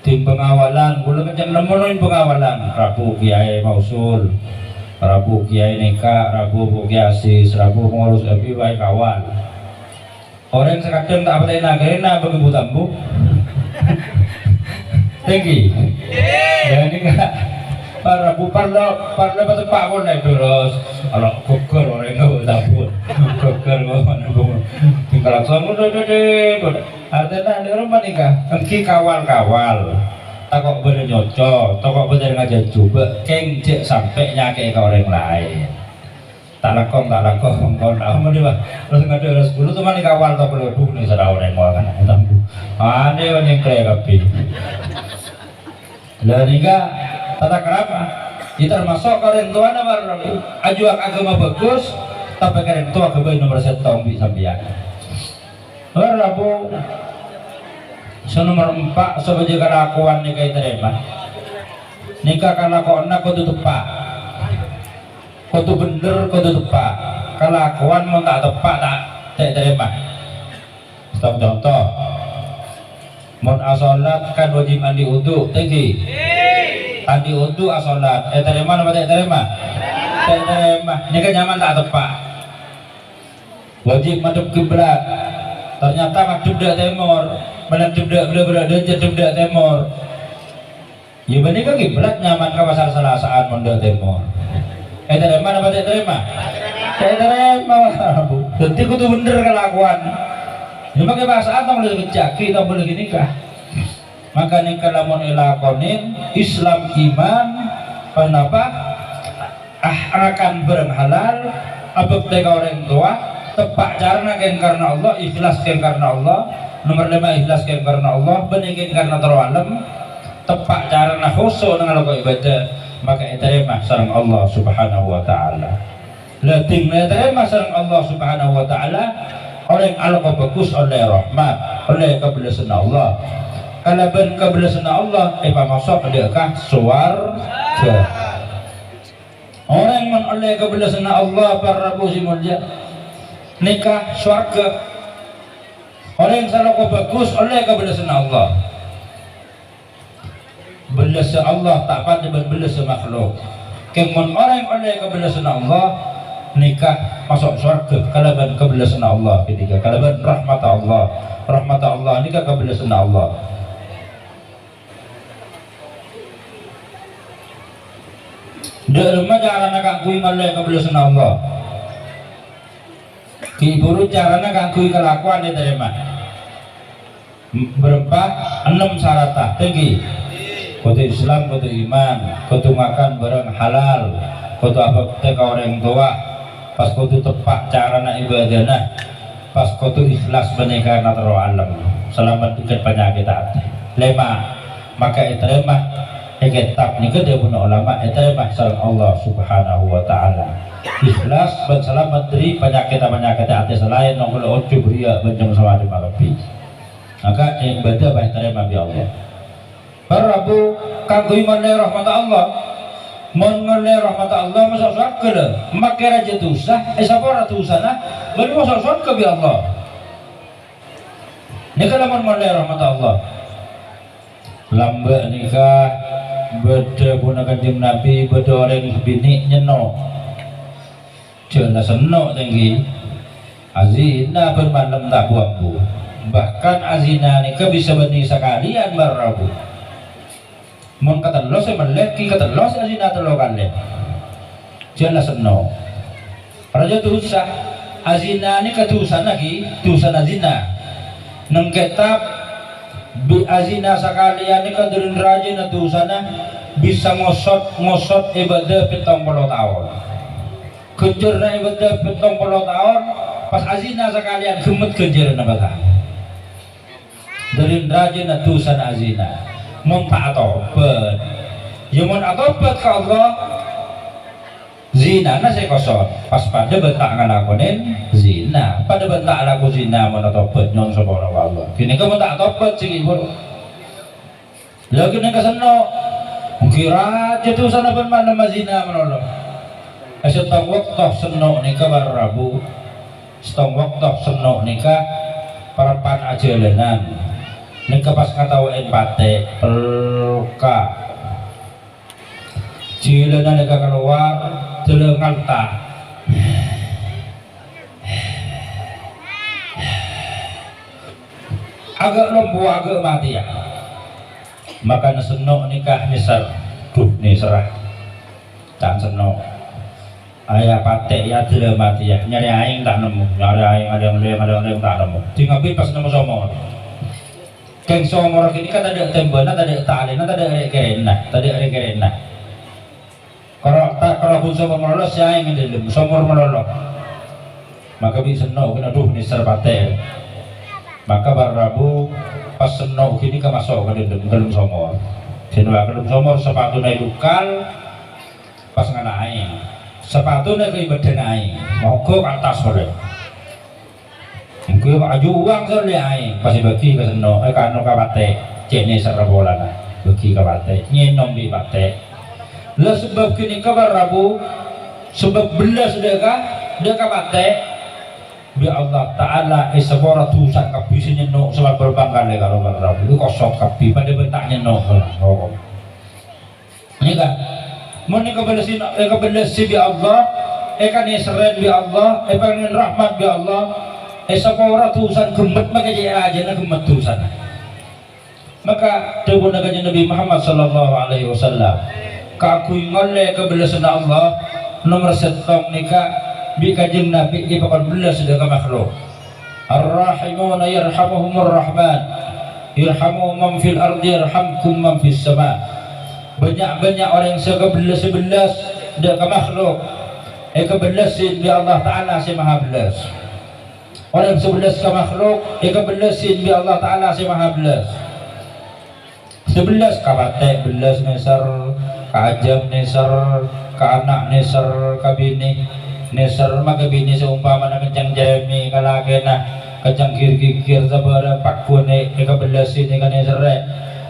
Tim pengawalan, kaulâ kencèng nemmono pengawalan, rabu kèyaè mausul, rabu kèyaè nèka, rabu bu kèyaè asis, rabu pengurus F P I wae kawal. Orèng sè kadhâng ta' patè na-, kèra bâgi bu-tambu. Tèngghi. Ya, nèka. Para bu-, parlo, parlo pateppa' polè, terros. Kalau gugur orèng bu-tambu. Gugur kok, bu-, tinggal langsung, udah, udah, udah, udah. Artèna, nèka roma nèka. Èngghi kawal-kawal. Tako' bâdâ nyoco, tako' bâdâ ngajhâr jhubâ', kèng jhâ' sampè' nyakè'è ka orèng laèn. Ta' langkong, ta' langkong, kon, ah, mending, Pak. Terros ngadâ' ras bulu, teman kawal toko lodhu nih, sarawa remo kan, tambu. Ane, wani kre kabbhi. Lah, nèka tata krama. Ya, termasuk ka orèng towana, Pak. Ajhuwâng aghâma bhâghus, tapè ka orèng towa ghâbây nomer sèttong bi' sampèyan. Para rabu, sè nomer empa', sopajâ kalakowan nèka ètarèma. Nèka kalakowanna kodhu teppa'. Kodhu bhendher, kodhu teppa'. Kalakowan mon ta' teppa', ta', ta' ètarèma. Sèttong conto. Mon asolat kan wajib andi' wudu, tèngghi. Andi' wudu asolat, ètarèma napa ta' ètarèma? Ta' ètarèma. Nèka nyamana ta' teppa'. Wajib madhep kiblat. Ternyata madhep dâ' tèmor. Madhep dâ', bla-, bla-, dâ-, madhep dâ' tèmor. Ya, bânnè ka kiblat nyamana ka Pasar Selasaan mon dâ' tèmor. Ètarèma napa ta' ètarèma? Ta' ètarèma, Bu. Dhâddhi kodhu bhendher kalakowan. Yâ, makè bhâsana tang boleh kecaki, tang boleh ghânèka. Maka nèka lamon èlakonè Islam, iman, ponapa? Ah, ngakan bhârâng halal, abhâktè ka orèng towa, teppa' carana kèng karna Allah, ikhlas kèng karna Allah. Nomer lèma', ikhlas kèng karna Allah, bânnè kèng karna terro alem, teppa' carana khusu' neng alako ibadah, maka ètarèma sareng Allah Subhanahu wa Ta'ala. La, dhing ètarèma sareng Allah Subhanahu wa Ta'ala, orèng alako bhâghus ollè rahmat, ollè kabellâsânna Allah. Kalabân kabellâsânna Allah, èpamaso' dâ' ka sowarghâ. Orèng mon ollè kabellâsânna Allah, para rabu sè molja, nèka sowarghâ. Orèng sè alako bhâghus ollè kabellâsânna Allah. Bellâssa Allah ta' padâ bân bellâssa makhluk. Kèng mon orèng ollè kabellâsânna Allah, nèka maso' sowarghâ kalabân kabellâsânna Allah ghânèka, kalabân rahmatta Allah. Rahmatta Allah nèka kabellâsânna Allah. Dâ' remma carana kaangghuy ngollè kabellâsânna Allah? Ghi' bhuru carana kaangghuy kalakowan ètarèma. Bârâmpa? Ennem saratta. Tèngghi. Kodhu Islam, kodhu iman, kodhu ngakan bhârâng halal, kodhu abhâktè ka orèng towa, pas kodhu teppa' carana ibadahna, pas kodhu ikhlas bânnè karna terro alem. Salamet dhâggi' panyakèt atè. Lèma', maka ètarèma è kètab nèka dhâbuna ulama, ètarèma sareng Allah Subhanahu wa Ta'ala. Ikhlas bân salamet dâri panyakèt-panyakèt atè sè laèn, nongkol ojub, riya', bân jâng sawadhâ makabbhi. Maka ibadah pas ètarèma bi' Allah. Para rabu, kaangghuy ngollè rahmatta Allah. Mon ngollè rahmatta Allah, maso' sowarghâ, la. Makè rajâ dhusa, èsapora dhusana, bân maso' sowarghâ bi' Allah. Nèka lamon ngollè rahmatta Allah. Lambâ' nèka bâdâ, dhâbuna Kanjeng Nabi, bâdâ orèng binè' nyenno'. Jhâ' la senno' tèngghi. Azina bân malem ta' bu-ambu. Bahkan azina nèka bisa bânnè sakalèyan, para rabu. Mon katello sè mellè, ghi' katello sè azina tello kalè. Jhâ' la senno'. Rajâ dhusa. Azina nèka dhusana ghi, dhusana zina. Neng kètab, bi' azina sakalèyan nèka dhâri rajâna dhusana bisa ngosot, ngosot ibadah pèttong polo taon. Ghânjhârânna ibadah pèttong polo taon, pas azina sakalèyan ghemmet ghânjhârânna, pas. Dhâri rajâna dhusana azina. Mon ta' atobhât. Yâ, mon atobhât ka Allah, zinana sè kosot. Pas padâ bân ta' ngalakonè zina. Padâ bân ta' alako zina mon atobhât, nyo'on sapora ka Allah. Ghânèka mon ta' atobhât, sè ghibur. La ghânèka senno'. Èngghi rajâ dhusana bân malem azina malolo. È sèttong bâkto senno' nèka, para rabu. Sèttong bâkto senno' nèka parappa'na ajhâlânan. Nèka pas ngataowè patè', pelka. Jhâlânan nèka kalowar, jhâlân ngalta. Aghâ' lompo, aghâ' matèya. Makana senno' nèka nèser. Duh, nèserra. Can senno'. Aya patè', ya, dâlâ matèya. Nyarè aèng ta' nemmo. Nyarè aèng, alèng-lèng, alèng-lèng ta' nemmo. Ding abit pas nemmo somor. Kèng somor ghânèka tadâ' tèmbâna, tadâ' talèna, tadâ' rè'-kèrè'na, tadâ' rè'-kèrè'na. Karo ta-, karo ghun somor malolo sè aèng è dâlem, somor malolo. Maka bi' senno' ghânèka, duh, nèser patè'. Maka para rabu pas senno' ghânèka maso' ka dâlem, ka dâlem somor. Sè nola ka dâlem somor, sapatuna èdukal, pas ngala' aèng. Sapatuna èkèbâdhân aèng, mogok ka attas polè. Ènggi ajuwâng sè ollè aèng, pas èbâgi ka senno', eh, ka anu, ka patè'. Cè' nèserra polana, bâgi ka patè', ngènom bi' patè'. La sabâb ghânèka para rabu, sabâb bellâs dâ' ka, dâ' ka patè', bi' Allah Ta'ala èsapora dhusa kabbhi sè nyenno' sabâb bârâmpa kalè karo para rabu. Èkosot kabbhi, padâ bân ta' nyenno'. Oh. Nèka, mon èkabellâsè, èkabellâsè bi' Allah, èkanèserrè bi' Allah, èparèngè rahmat bi' Allah, èsapora dhusana ghemmet, maka cè' rajâna ghemmet dhusana. Maka dhâbuna Kanjeng Nabi Muhammad sallallahu alaihi wasallam, kaangghuy ngollè kabellâsânna Allah, nomer sèttong nèka bi' Kanjeng Nabi èpakon bellâs dâ' ka makhluk. Ar-rahimuna yarhamuhumur rahman. Irhamu man fil ardi yarhamkum man fis sama. Bânnya'-bânnya' orèng sè kabellas-bellas dâ' ka makhluk, èkabellassin bi' Allah Ta'ala sè maha bellas. Orèng sè bellas ka makhluk, èkabellassin bi' Allah Ta'ala sè maha bellas. Sè bellas ka patè' bellas nèser, ka ajâm nèser, ka ana' nèser, ka binè nèser. Maka binè sè ompamana kencèng jârèmè ka lakèna, kencèng gir-gigir sabârâng, pagghun è-, èkabellassin èkanèserrè.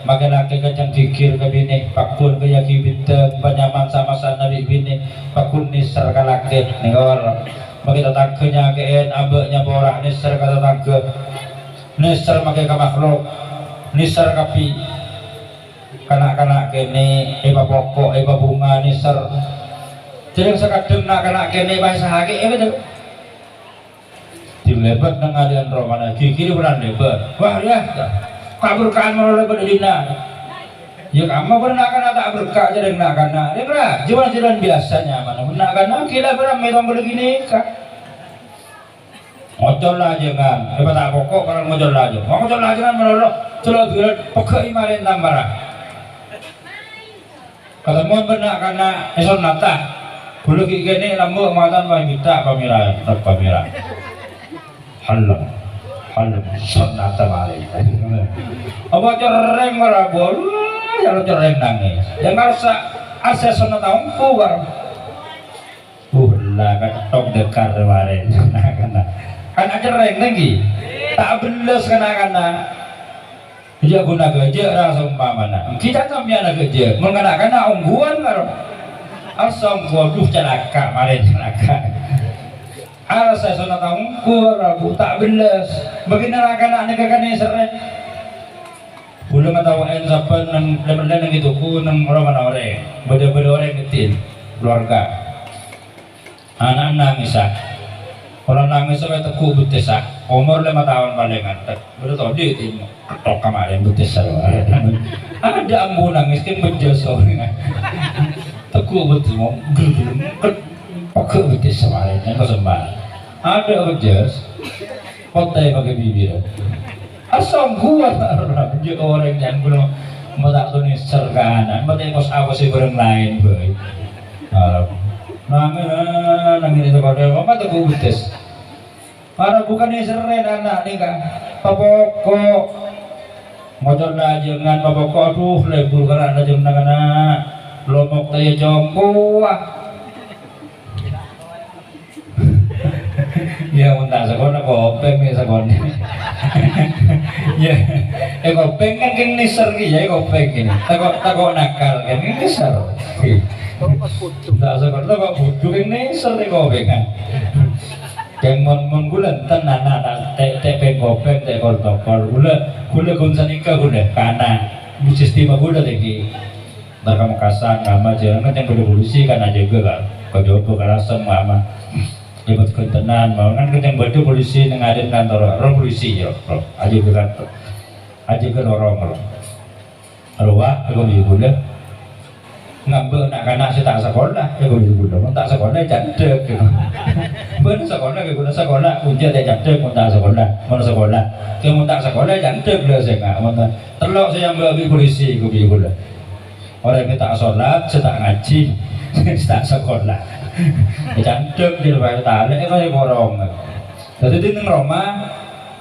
Maka lakè kencèng gigir ka binè, pagghun kèya ghi' bhidhâng, panyaman sa-massana bi' binè, pagghun nèser ka lakè. Nèkor. Maka tatangghâ nyakè'è, abâ' nyapora nèser ka tatangghâ. Nèser maka ka makhluk, nèser kabbhi. Kana'-kana' kènè' èpapoko', èpabhunga nèser. Jhâ' rèng sakaddhâng na'-kana' kènè' èpaèsahaghi, èbâdâ. Dilèbât neng alè'an romana, ghi-ghi bârân lèbât. Wah, yâ, kaberka'an malolo lèbât è dinna'. Yâ, kamma bârân na'-kana' ta' berka' jhâ' rèng na'-kana'. Rèng rajâ bârân jhâlân biyasa nyamana. Bârân na'-kana' ghilâ bârân mètong bâdâ ghânèka. Ngocol lajângan, èpatapoko' parlo ngocol lajâng. Ngocol lajângan malolo, colo' duwâ' pegghâ'i marènta mara. Katemmo bân na'-kana' èsonnata. Ghulâ ghi' kènè' lambâ' matan, wah, mènta pamèra, tep pamèra. Halem, halem, sonnata malè. Apa cerrèng mara, Bu? Wah, ya lo cerrèng nangès. Ya ngarsa, asè sonnata ongghu, Bang. Uh, la kettok dhâkar marèn, na'-kana'. Kan acerrèng, ngghi? Ta' bellas, na'-kana'. Iyâ, ghun aghâjâ' ra saompamana. Ènggi can sampèyan aghâjâ'. Mon na'-kana' ongghuwân karo. Asongghu, aduh, calaka', marèn calaka'. Arassa sonnata ongghu, Rabu, ta' bellas. Bâgiyân na'-kana' nèka kanèserrè. Ghulâ matawa'èn sabbhân neng, lem-, lem-, neng è toko neng romana orèng. Bâdâ-bâdâ orèng gheddhing, keluarga. Ana' nangèssa. Ora nangèssa bhâi tegghu' bettessa. Omor lèma taon palèngan. Tek-, bâdâ todhi' timo. Kettok ka marèn bettessa. Adâ' ambu nangès kèng bejjhâs orèngnga. Tegghu' bettessa. Ket-, pegghâ' bettessa marèn. Ènto sembah. Adâ' bejjhâs. Potè makè bibirrâ. Asongghuwân, jhâ' orèng nyangghul, ma' ta' tao nèser ka ana', ma' ta' kos-akossè bhârâng laèn bhâi. Ah, nangèng, nangèng nèser ka orèng, ma' ta' kobuddes. Para bukan nèserrè ana' nèka, papoko'. Ngocol lajângan papoko', adhu, lebur kara' lajâng na'-kana'. Lomok ta' èyacompowa. Yâ, mon ta' sakola, kopèng mè' sakola. Yâ, è kopèng kan kèng nèser kèya, è kopèng kèn. Tako', tako' nakal kan, kèng nèser. Ta' sakola kok budhu kèng nèser è kopèng kan. Kèng mon, mon ghulâ enten ana' ta' tè', tè' pèng kopèng, tè' kol-tokol. Ghulâ, ghulâ ghun sanèka ghulâ, kana'. Sistem ghulâ lagi. Entar ka Mekasan, ka Majalengka, kan kèng bâdâ polisi kan ajâgâ, kan. Kajhâbhâ ka Lasem, mama. Lèbât ghântenan, mama. Kan kèng bâdâ polisi neng adâ'na kantor, roh polisi, yâ, roh. Ajâgâ kantor. Ajâgâ lorong, roh. Rowa, èkobi ghulâ. Ngambâ' na'-kana' sè ta' sakola, èkobi ghulâ. Mon ta' sakola, ècandhâk, gitu. Bân sakola, ghulâ sakola, kunci ta' ècandhâk, mon ta' sakola. Mon sakola. Kè mon ta' sakola, ècandhâk, ghulâ sènga'. Mon ta-, tello' sè nyambâ' bi' polisi, èkobi ghulâ. Orèng sè ta' solat, sè ta' ngajhi, sè ta' sakola. Ècandhâk jârèya, talè' èkorong. Dhâddhi, neng roma,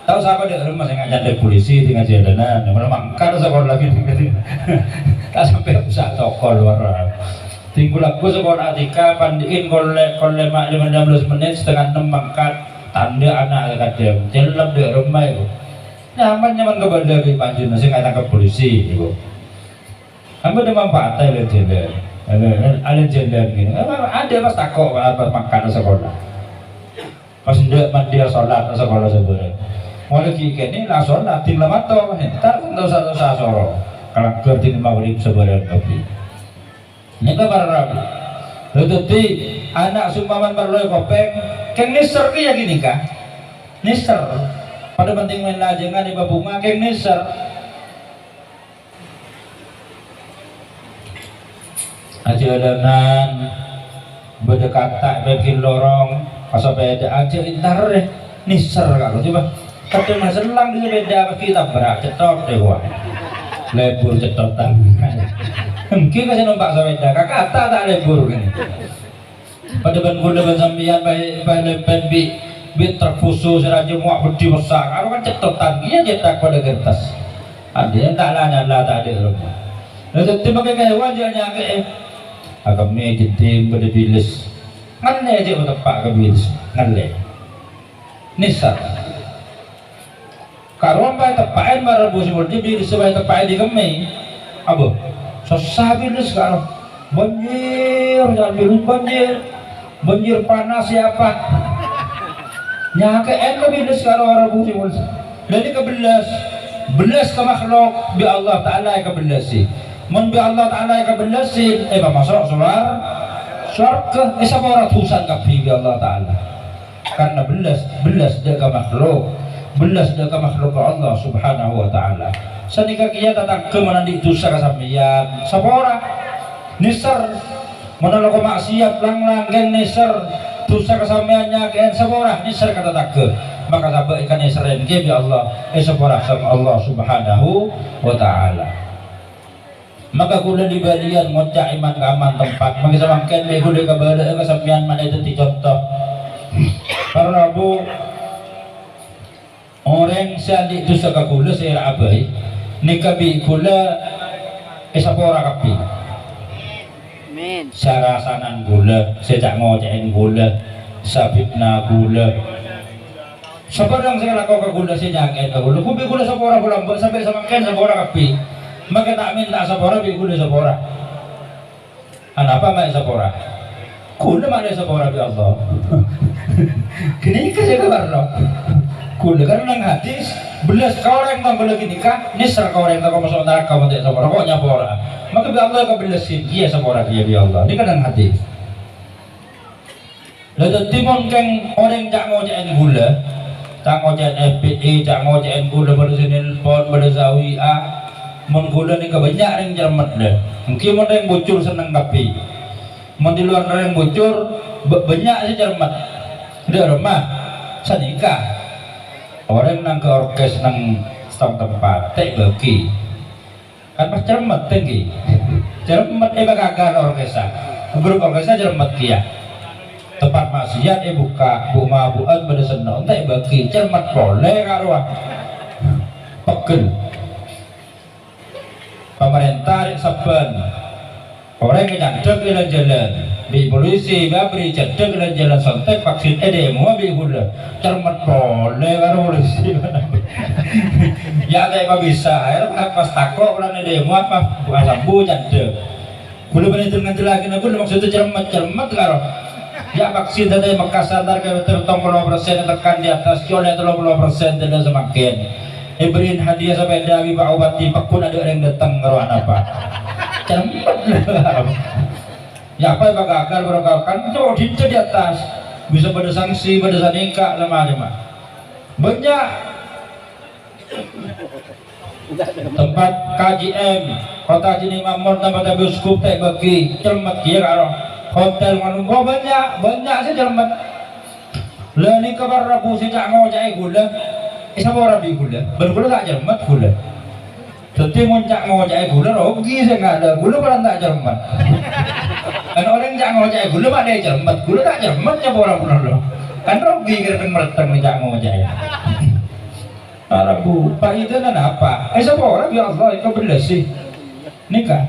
tao sapa dâ' roma sè ngajhândhâk polisi, sè ngajhândhâk, mangkat sakola ghi. Ta' sampè' rusak toko luar. Tinggu lagghu sakola tika, pandi'in kollè, kollè ma' lima belas menit, setengah enam mangkat, tandhâ ana' kadhâng, cellep dâ' roma, ibu. Nyaman-nyaman kabâlâ bi' panjhennengan sè ngajhândhâk polisi, ibu. Kan bâdâ manfaat alèn-jhâlân. Alèn-jhâlân gini. Adâ' pas tako' pas mangkat sakola. Pas endâ' mandhi solat sakola sabârâng. Molaè ghi' kènè' la solat, ding la mator. Entar ta' osa-osa soro. Kalangghâr ding maghrib sabârâng kabbhi. Nèka para rabu. Lha dhâddhi ana' sè ompamana parlo èkopèng, kèng nèser kèya gini ka. Nèser. Padâ penting mèn lajângan è bab bhunga, kèng nèser. Ajhâlânan, bâdâ kata' bâgiyân lorong, pasapèdâ ajhâ' entar rè, nèser karo, coba. Kadhâng masellang di sepeda pasti tabrak, cetthok deh gua. Lebur cetthok tang. Èngghi ka sè nompa' sepeda, ka kata ta' lebur kènè. Padâ bân kaulâ bân sampèyan bhâi, bhâi lèmpèn bi', bi' truk Fuso sè rajâ mowa' beddhi bessar, karo kan cetthok tang, iyâ cètak padâ kertas. Adhina ta' la nyala ta' adhâ' roma. Lah dhâddhi mangkè ka hèwan jhâ' nyakè'è. Akemmè jeddhing padâ biles. Ngallè jhâ' mateppa' ka biles, ngallè. Nèser. Karo ampè teppa'en mara Rabu sè molja, biles sè bhâi teppa'en è kemmè. Abâ, sossa biles karo. Banjir, jhâ' biles banjir. Banjir panas sè apa? Nyakè'en ka biles karo Rabu sè molja. Dhâddhi kabellas. Bellas ka makhluk, bi' Allah Ta'ala èkabellasi. Mon bi' Allah Ta'ala èkabellasi, èpamaso' sowar-, sowarghâ, èsapora dhusana kabbhi bi' Allah Ta'ala. Karna bellas, bellas dâ' ka makhluk, bellas dâ' ka makhluk ka Allah Subhanahu wa Ta'ala. Sanèka kèya tatangghâ mon andi' dhusa ka sampèyan, sapora, nèser. Mon alako ma'siyat lang-langkèng nèser, dhusa ka sampèyan nyakè'en, sapora, nèser ka tatangghâ. Maka sabâ' èkanèserrè bi' Allah, èsapora sareng Allah Subhanahu wa Ta'ala. Maka kaulâ li-bâliyân ngoca' è man-kamman tempat. Mangkè samangkèn bi' kaulâ kabâlâ'â ka sampèyan ma'lè dhâddhi conto. Para rabu, orèng sè andi' dhusa ka kaulâ sè èra' abâi, nèka bi' kaulâ èsapora kabbhi. Amin. Sarasanan kaulâ, sè ca'-ngoca'èn kaulâ, sè fitna kaulâ. Sabârâng sè èlako ka kaulâ, sè nyakè'è ka kaulâ, ghu bi' kaulâ sapora bulâ, mbâ' sampè' samangkèn sapora kabbhi. Mangkè ta' mènta sapora, bi' kaulâ sapora. Anapa ma' èsapora? Kaulâ ma' èsapora bi' Allah. Ghânèka sè kaparlo. Kaulâ kan neng hadis, bellas ka orèng tang kaulâ ghânèka, nèser ka orèng tako' maso' naraka mon ta' èsapora, ko' nyapora. Mangkè bi' Allah èkabellasi, iyâ sapora kèya bi' Allah. Nèka neng hadis. Lah, dhâddhi mon kèng orèng ca'-ngoca'èn kaulâ, ca'-ngoca'èn F B I, ca'-ngoca'èn kaulâ, bâdâ sè nelpon, bâdâ sè W A, mon kaulâ nèka bânnya' rèng cermet, lè. Èngghi mon rèng Bujur senneng kabbhi. Mon di luar rèng Bujur, bâ-, bânnya' sè cermet. Dâ' remma, sanèka. Orèng nang ka orkes nang settong tempat, ta' èbâghi. Kan pas cermet èngghi. Cermet èpagagal orkèssa. Grup orkèssa cermet kèya. Tempat maksiat èbukka', bu-mabu'ân bâdâ senno, ta' èbâghi, cermet polè karowa. Pegghel. Pamarènta rè' sabbhân. Orèng ècandhâk è lan-jhâlân. Bi' polisi, bi' ABRI, candhâk è lan-jhâlân, sontèk, vaksin, èdèmowa bi' kaulâ. Cermet polè karo polisi. Ya, ta' èpabisa, akhirnya pas tako', polana demo apa, buka sambu, candhâk. Kaulâ bânnè ngandellaghi, kaulâ maksudnya cermet, cermet karo. Ya, vaksin tadi Mekkas antar ke settong polo persen, tekan di atas, colè tello polo persen, tidak semakin. Èbherri'in hadiah sepeda bi' Pak Bupati, pagghun adâ' rèng dâteng karo anapa. Cermet. Ya, apa yang gagal, baru gagal? Kan itu dinta di atas. Bisa bâdâ sanksi, bâdâ sanèka, sama-sama. Bânnya'. Tempat K J M, Kota Jini Makmur, tempat bioskop, ta' èbâghi, cermet kèya karo. Hotel, ngono, bânnya', bânnya' sè cermet. Lah, nèka para rabu sè ca'-ngoca'è kaulâ, èsapora bi' kaulâ. Bân kaulâ ta' cermet kaulâ. Dhâddhi, mon ca'-ngoca'è kaulâ, rogi sè ngadâ', kaulâ polana ta' cermet. Kan orèng ca'-ngoca'è kaulâ padâ cermet, kaulâ ta' cermet nyapora polana. Kan rogi kèra-kèra mèrtèng ca'-ngoca'è. Para rabu, paidana napa? Èsapora bi' Allah, èkabellasi. Nèka.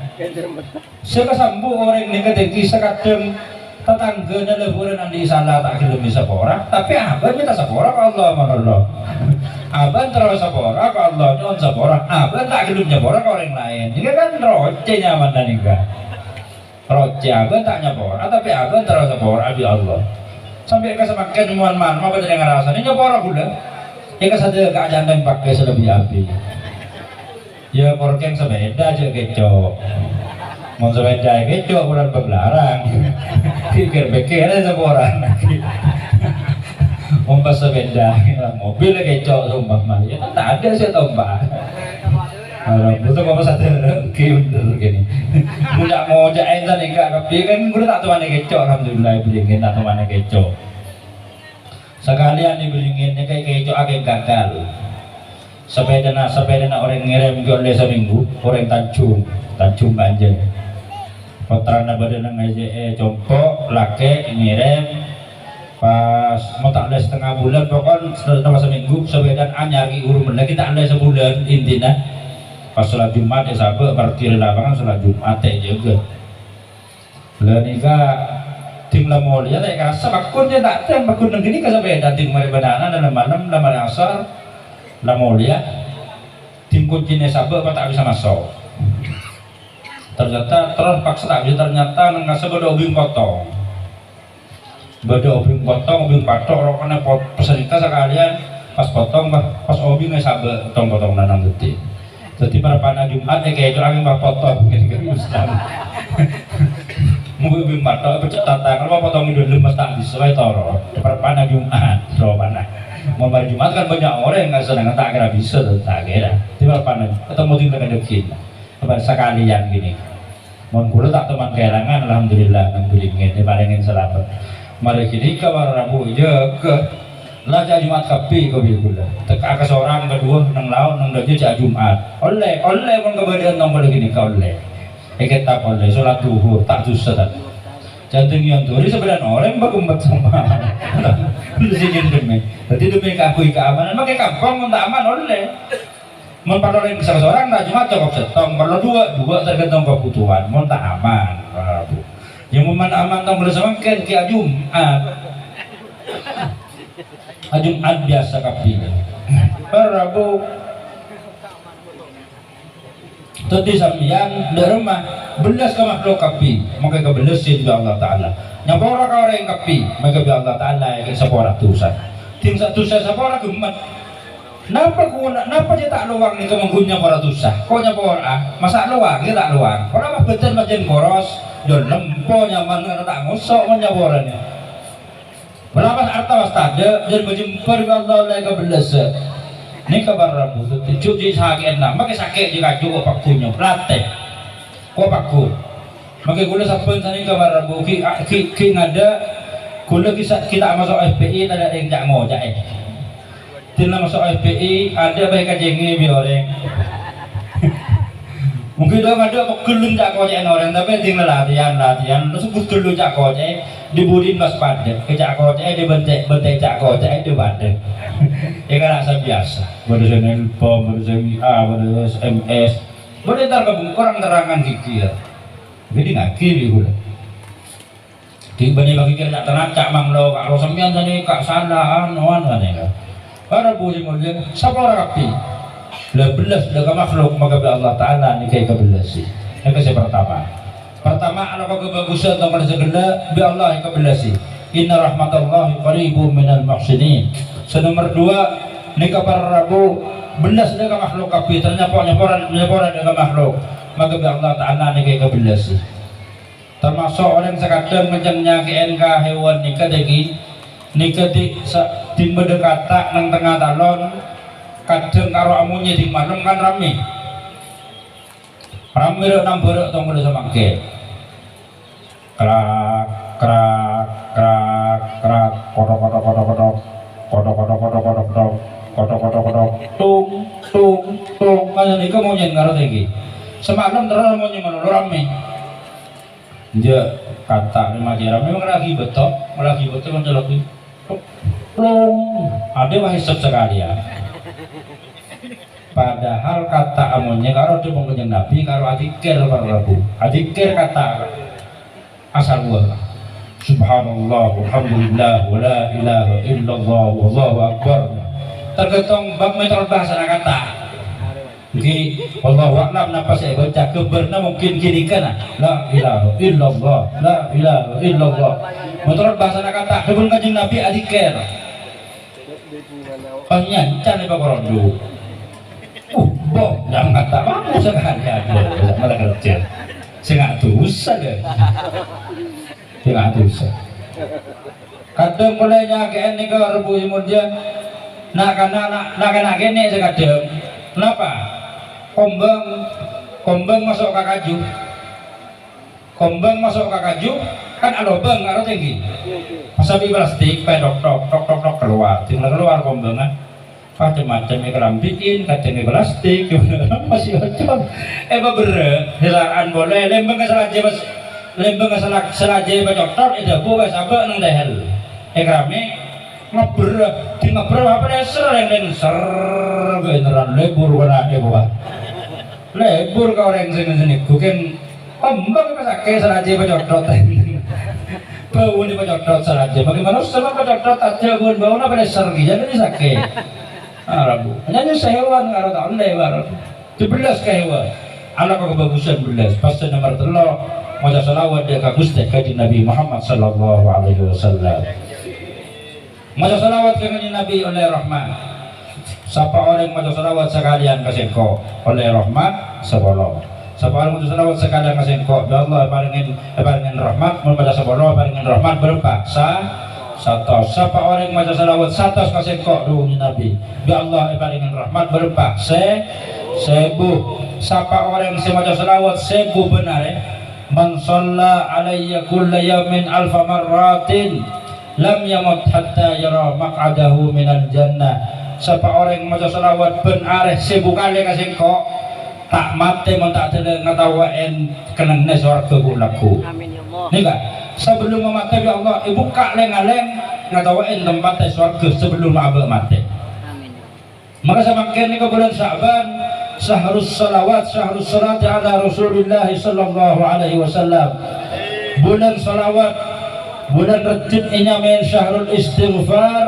Sè kasambu orèng nèka dhâggi' sakadhâng tatangghâna la bhurân andi' sala ta' ghellem èsapora, tapè abâ' mènta sapora ka Allah, manolla. Abâ' terro sapora ka Allah, nyo'on sapora. Abâ' ta' ghellem nyapora ka orèng laèn. Nèka kan rocè nyamana nèka. Rocè abâ' ta' nyapora, tapè abâ' terro sapora bi' Allah. Sampè' ka samangkèn mon man-, mabâdâ ngarasana nyapora kaulâ. Èkasadhâ ka ajâna pakè sè lebbi abit. Ya, korkèng sepeda jhâ' kèco'. Mon sepeda kèco', bulan paglarang. Pikir-pikir aja saporana. Mon pas sepeda, mobil kèco', sumpah mah. Ya, kan tak ada sih, tombak. Alah, butuh apa sadar? Oke, bener gini. Muda-muda enten enggak, tapi kan gue tak tuan kèco', alhamdulillah, beli tak tuan kèco'. Sakalèyan èbhârengngè nèka èkèco'aghi gagal. Sapèdana, sapèdana orèng ngèrèm ghi' ollè samènggu, orèng Tanjung, Tanjung Panjang. Pottrana bâdâ neng è, è compo', lakè', ngèrèm. Pas mon ta' ollè satengnga bulân, pokon satengnga samènggu, sapèdana anyar ghi' ghuru mellè, ghi' ta' ollè sabulân, intina. Pas sholat Jumat èsabâ', parkir è lapangan sholat Jumat èjâgâ. Lha nèka, dhing la molèya ta' èkarassa, pagghun jâ' ta' tèng, pagghun neng ghânèka sapèda, dhing marè bân ana, la malem, la marè asar, la molèya. Dhing koncèna èsabâ' apa ta' bisa maso'. Ternyata terros paksa ta' bisa, ternyata neng kassa bâdâ obing potong. Bâdâ obing potong, obing pathok, rokona pot-, pasèngka sakalèyan, pas potong, pas, pas obing èsabâ' tong-potongnga nang gheddhing. Dhâddhi, parappa'na Jumat èkèco'aghi pas potong. Mon obing pathok, pècè' tatang, kalau potong è dâlem pas ta' bisa, wae toro. Parappa'na Jumat, ropana. Mon marè Jumat kan bânnya' orèng, kan senengngan ta' kèra bisa, ta' kèra. Dhâddhi, parappa'na, ketemu tinggal kadhâgginna. Apa sakalèyan ghânèka. Mon kaulâ ta' toman kaèlangan, alhamdulillah, nang bhârengngè èparèngè salamet. Marè ghânèka para rabu jâgâ. La jâ' Jumat kabbhi kaulâ. Tekka' kasorang, kaduwâ, neng laon, neng dâjâ jâ' Jumat. Ollè, ollè mon kabâdâ'ân tongkolla ghânèka ollè. È kètab ollè, sholat dhuhur, ta' dusa, ta'. Jhâ' dhing èyondhuri sabellâna orèng bâ' ghemmet sompa. Sè jhâ' dhemmi. Dhâddhi dhemmi kaangghuy kaamanan, makè kampong mon ta' aman ollè. Mon parlo rèng sasorang, ta' coma cokop sèttong, parlo duwâ', duwâ' tergantung kabhutowan. Mon ta' aman, para rabu. Yâ, mon aman, tongkolla samangkèn, ghi' Ajumat. Ajumat biyasa kabbhi. Para rabu. Dhâddhi sampèyan, dâ' remma, bellas ka makhluk kabbhi, mangkè kabellasi bi' Allah Ta'ala. Nyapora ka orèng kabbhi, mangkè bi' Allah Ta'ala èsapora dhusa. Dhing sa-, dhusa sapora ghemmet. Napa ghuna, napa jâ' ta' lowang nèka mon ghun nyapora dhusa? Ko' nyapora'a, masa' lowang, yâ ta' lowang. Pora mabhâdhân majân koros, jâ' lempo nyaman, ta' ngoso' mon nyaporana. Pora pas arta pas tadâ', jâ' majembhâr ka Allah la èkabellasa. Nèka para rabu, jâ' jâ' sakè'na, makè sakè' jâ' kaju ko' pagghun nyo, latè. Ko' pagghun. Makè kaulâ sabbhân sanèka para rabu, ghi', ghi', ghi' ngadâ', kaulâ ghi' sa-, ghi' ta' maso' F P I, tadâ' rèng ca'-ngoca'è. Dhing la maso' F P I, adâ' bhâi kajengngè bi' orèng. Mungkin dâ' ngadâ' pegghellun ca'-koca'èn orèng, tapè dhing la latèyan, latèyan, terros pegghellun ca'-koca'è, dhi-budhina pas padâ. Kè ca'-koca'è, dhi-bhântè', bhântè' ca'-koca'è, dhi-padâ. Èkarasa biyasa. Bâdâ sè nelpon, bâdâ sè W A, bâdâ S M S. Bâdâ entar ka bengko rang-terrangan ghi-, ghi' yâ. Dhâddhi ngaghi bi' kaulâ. Dhing bânnè paghi kèra ca'-terrangan, ca' manglo, ka' ro sampèyan sanè, ka' sala, anu, anu, anè, ka'. Para rabu sè molja, sapora kabbhi. La bellas, la ka makhluk, mangkè bi' Allah Ta'ala nèka èkabellasi. Nèka sè partama. Partama, alako kabhâghusân tongkolla sè ghellâ', bi' Allah èkabellasi. Inna rahmatallahi qaribun minal muhsinin. Sè nomer duwâ', nèka para rabu, bellas, la ka makhluk kabbhi, ternyapa nyapora, nyapora la ka makhluk. Mangkè bi' Allah Ta'ala nèka èkabellasi. Tamaso' orèng sè kadhâng mèncèng nyakè'è ka hèwan nèka dhâggi', nèka dhi-, sa-, dhing bâdâ kata' neng tengnga talon, kadhâng karo amonyè dhing malem kan rammè. Rammè rè' nambhârâ' tongkolla samangkèn. Krak, krak, krak, krak, kotok, kotok, kotok, kotok, kotok, kotok, kotok, kotok, kotok, kotok, kotok, tung, tung, tung. Kan nèka monyèn karo dhâggi'. Samalem terro monyè malolo rammè. Jâ', kata' rè majâ rammè, memang lagi betok, lagi betok, kan lagi. Plong, adâ' wah èsep sakalèyan. Padahal kata' amonyè karo dhâbuna Kanjeng Nabi karo adzikir para rabu. Adzikir kata' asal wa. Subhanallah, walhamdulillah, wala ilaha illallah, wallahu akbar. Tergantung bab mètode bahasana kata'. Èngghi, wallahu a'lam napa sè èbâca, ghâmbhârna mungkin ghânèka, nah. La ilaha illallah, la ilaha illallah. Mètode bahasana kata', dhâbuna Kanjeng Nabi adzikir. Pas nyancan è pakorondu. Uh, boh, jangan tak mampu sakalèyan. Malah kerja. Sè nga' dusa dâ. Sè nga' dusa. Kadhâng polè nyakè'è nèka rabu sè molja. Na'-kana', na'-, na'-kana' kènè' sè kadhâng. Napa? Kombhâng, kombhâng maso' ka kaju. Kombhâng maso' ka kaju, Kan alobâng karo tèngghi. Pas sabi' plastik, pè tok, tok, tok, tok, tok, kalowar. Tinggal kalowar kombângnga. Macem-macem èkarambi'in, kadhâng è plastik. Masih ocol. Èpaberrâ', dâlâ'ân polè, lèmbâng ka salajâ, pas lèmbâng ka sala-, salajâ èpacothot, èdhâbu, "Wes, abâ' neng tehel." Èkaramè', ngeberrâ', di ngeberrâ', apa lèser, lèng-lèng, ser, beneran lebur kena èbuwâ. Lebur ka orèng sè ngènè, ghun kèng ombang pas sakè' salajâ èpacothot. Bâuna èpacothot salajâ. Bagaimana sama pacothot aja bun bâuna pada sergi, jadi sakè'. Ah, rabu. Hanya nyusahi hewan, karo ta' ollè, bar. Dibellas ka hewan. Alako kabhâghusân bellas. Pas sè nomer tello', maca shalawat dâ' ka Ghustè Kanjeng Nabi Muhammad sallallahu alaihi wasallam. Maca shalawat ka Kanjeng Nabi ollè rahmat. Sapa orèng maca shalawat sakalèyan ka sèngko', ollè rahmat sapolo. Sapa orèng maca shalawat sakalèyan ka sèngko', ya Allah, èparèngè, èparèngè rahmat, mon maca sapolo, èparèngè rahmat bârâmpa? Sa-, satos. Sapa orèng maca shalawat satos ka sèngko', dhu Kanjeng Nabi, ya Allah, èparèngè rahmat bârâmpa? Sè-, sèbu. Sapa orèng sè maca shalawat sèbu bân arè, "Man shalla alayya kulla yaumin alfa marratin, lam yamut hatta yara maq'adahu minal jannah." Sapa orèng maca shalawat bân arè sèbu kalè ka sèngko', ta' matè mon ta' dâlâ ngataowa'è kennengnganna sowarghâ ghu-, lagghu'. Amin, ya Allah. Nèka, sabellunna matè, ya Allah, èbukka' lèng-alèng ngataowa'è tempatta sowarghâ sabellunna abâ' matè. Amin, ya Allah. Maka samangkèn nèka bulân Sya'ban, syahrus shalawat, syahrus shalati ala Rasulillah sallallahu alaihi wasallam. Bulân shalawat, bulân Rejjeb ènyamaè syahrul istighfar,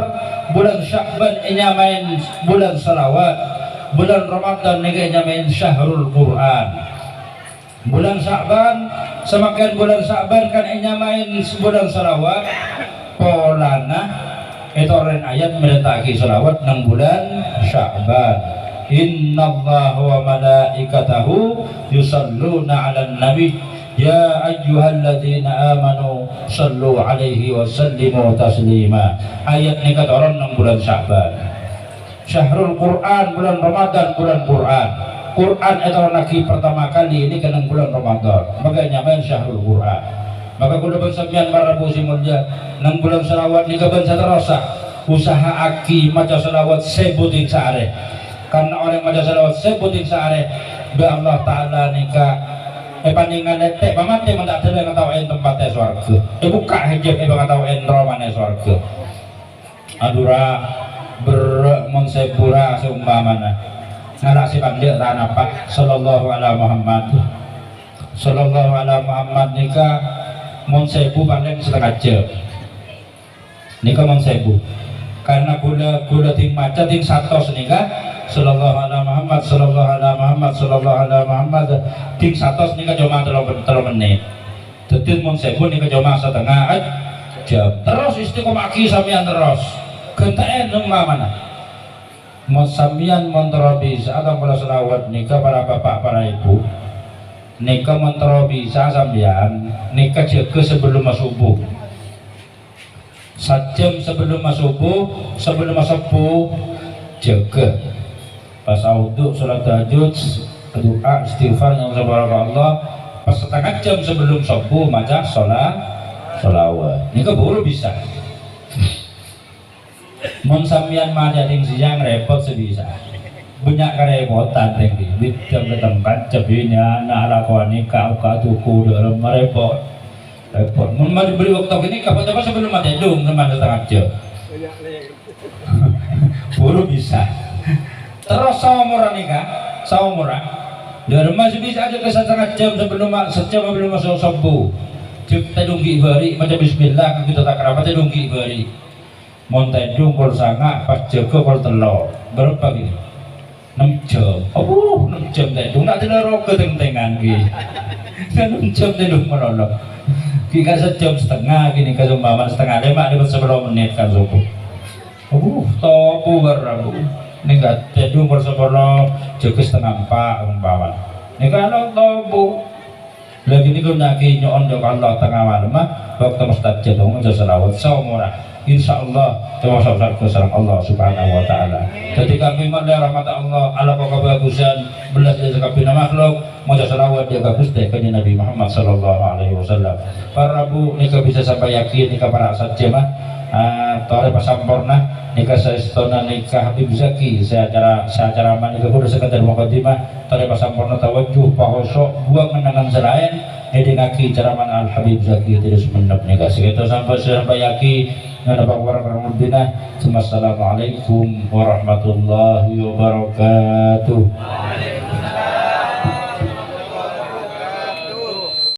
bulân Sya'ban ènyamaè bulân shalawat, bulân Ramadan nèka ènyamaè syahrul Qur'an. Bulân Sya'ban, samangkèn bulân Sya'ban kan ènyamaè bulân shalawat, polana ètorè ayat marènta'aghi shalawat neng bulân Sya'ban. "Innallaha wa malaikatahu yusalluna 'alan nabi, ya ayyuhalladzina amanu shallu 'alaihi wa sallimu taslima." Ayat nèka toron neng bulân Sya'ban. Syahrul Qur'an, bulân Ramadan, bulân Qur'an. Qur'an ètoronnaghi partama kalè nèka neng bulân Ramadan. Maka ènyamaè syahrul Qur'an. Maka kaulâ bân sampèyan para rabu sè molja, neng bulân shalawat nèka bân saterrossa, usaha'aghi maca shalawat sèbu tèng saarè. Karna orèng maca shalawat sèbu tèng saarè, bi' Allah Ta'ala nèka èpanèngalè tè' pamatè mon ta' dâlâ ngataowa'è tempatta sowarghâ. Èbukka' hijab èpangataowa'è romana sowarghâ. Adura, berrâ' mon sèbu ra seumpamana. Ngala' sè pandâ' ta' napa', sallallahu ala Muhammad. Sallallahu ala Muhammad nèka mon sèbu palèng satengnga jhâm. Nèka mon sèbu. Karna kaulâ, kaulâ tèng maca tèng satos nèka, sallallahu ala Muhammad, sallallahu ala Muhammad, sallallahu ala Muhammad. Tèng satos nèka coma tello, tello mennit. Dhâddhi mon sèbu nèka coma satengnga jhâm. Terros istiqomahaghi sampèyan terros. Ghântè'è neng mamana. Mon sampèyan mon terro bisa atong pola shalawat nèka para bapa', para èbhu. Nèka mon terro bisa sampèyan nèka jâgâ sabellunna subuh. Sajhâm sabellunna subuh, sabellunna subuh jâgâ. Pas awudu, shalat tahajjud, du'a, istighfar, nyo'on sapora ka Allah. Pas satengnga jhâm sabellun subuh maca shola-, sholawat. Nèka buru bisa. Mon sampèyan maca tèng sèyang, rèpot sè bisa. Bânnya' karèpotan tèng dhi-, bidhâ ka tempat, cèbina, na' lakowan nèka, oka tuku, dâlem, rèpot. Rèpot. Mon ma-, bâri' bâkto ghânèka, coba sabellun matè, dung, teman satengnga jhâm. Buru bisa. Terros saomorra nèka, saomorra. Dâlem masih bisa ajâgâ satengnga jhâm sabellun ma-, sajhâm sabellun maso' subuh. Jhâ' tèdung ghi' bâri', maca bismillah, kaangghuy tata krama, tèdung ghi' bâri'. Mon tèdung pokol sanga', pas jâgâ pokol tello'. Bârâmpa ghi? Nem jhâm. Aduh, nem jhâm tèdung. Na' dina roga tèng-tèngan ghi. Nem jhâm tèdung malolo. Ghi ka sajhâm satengnga ghi nèka, seumpama satengnga lèma', lèbât sapolo mennit kan subuh. Aduh, tobu bârâmpa. Nèka tèdung pokol sapolo, jâgâ satengnga empa' seumpama. Nèka lo tobu. Lagi niku nyaki nyo'on dâ' Allah tengnga malemma, bâkto mustajab maca shalawat saomorra. Insyaallah, termasuk sarga sareng Allah Subhanahu wa Ta'ala. Dhâddhi kabbhi ma'lè rahmat Allah, alako kabhâghusân, bellas dhâ' sakabbhiyânna makhluk, Maca shalawat dâ' ka Ghustè Kanjeng Nabi Muhammad sallallahu alaihi wasallam. Para rabu nèka bisa sampayaghi nèka para' sadhâjâ, ah, torè pasamporna nèka saèstona nèka Habib Zaki sè acara, sè acara manèka kodhu sakadâr mukaddimah, torè pasamporna tawajjuh, pahoso', buwâng nengnengngan sè laèn, ngèdingngaghi ceramahna Al Habib Zaki terros mennep nèka. Sakèto sampè' sampayaghi, nganapa warang-warang lebina. Assalamualaikum warahmatullahi wabarakatuh.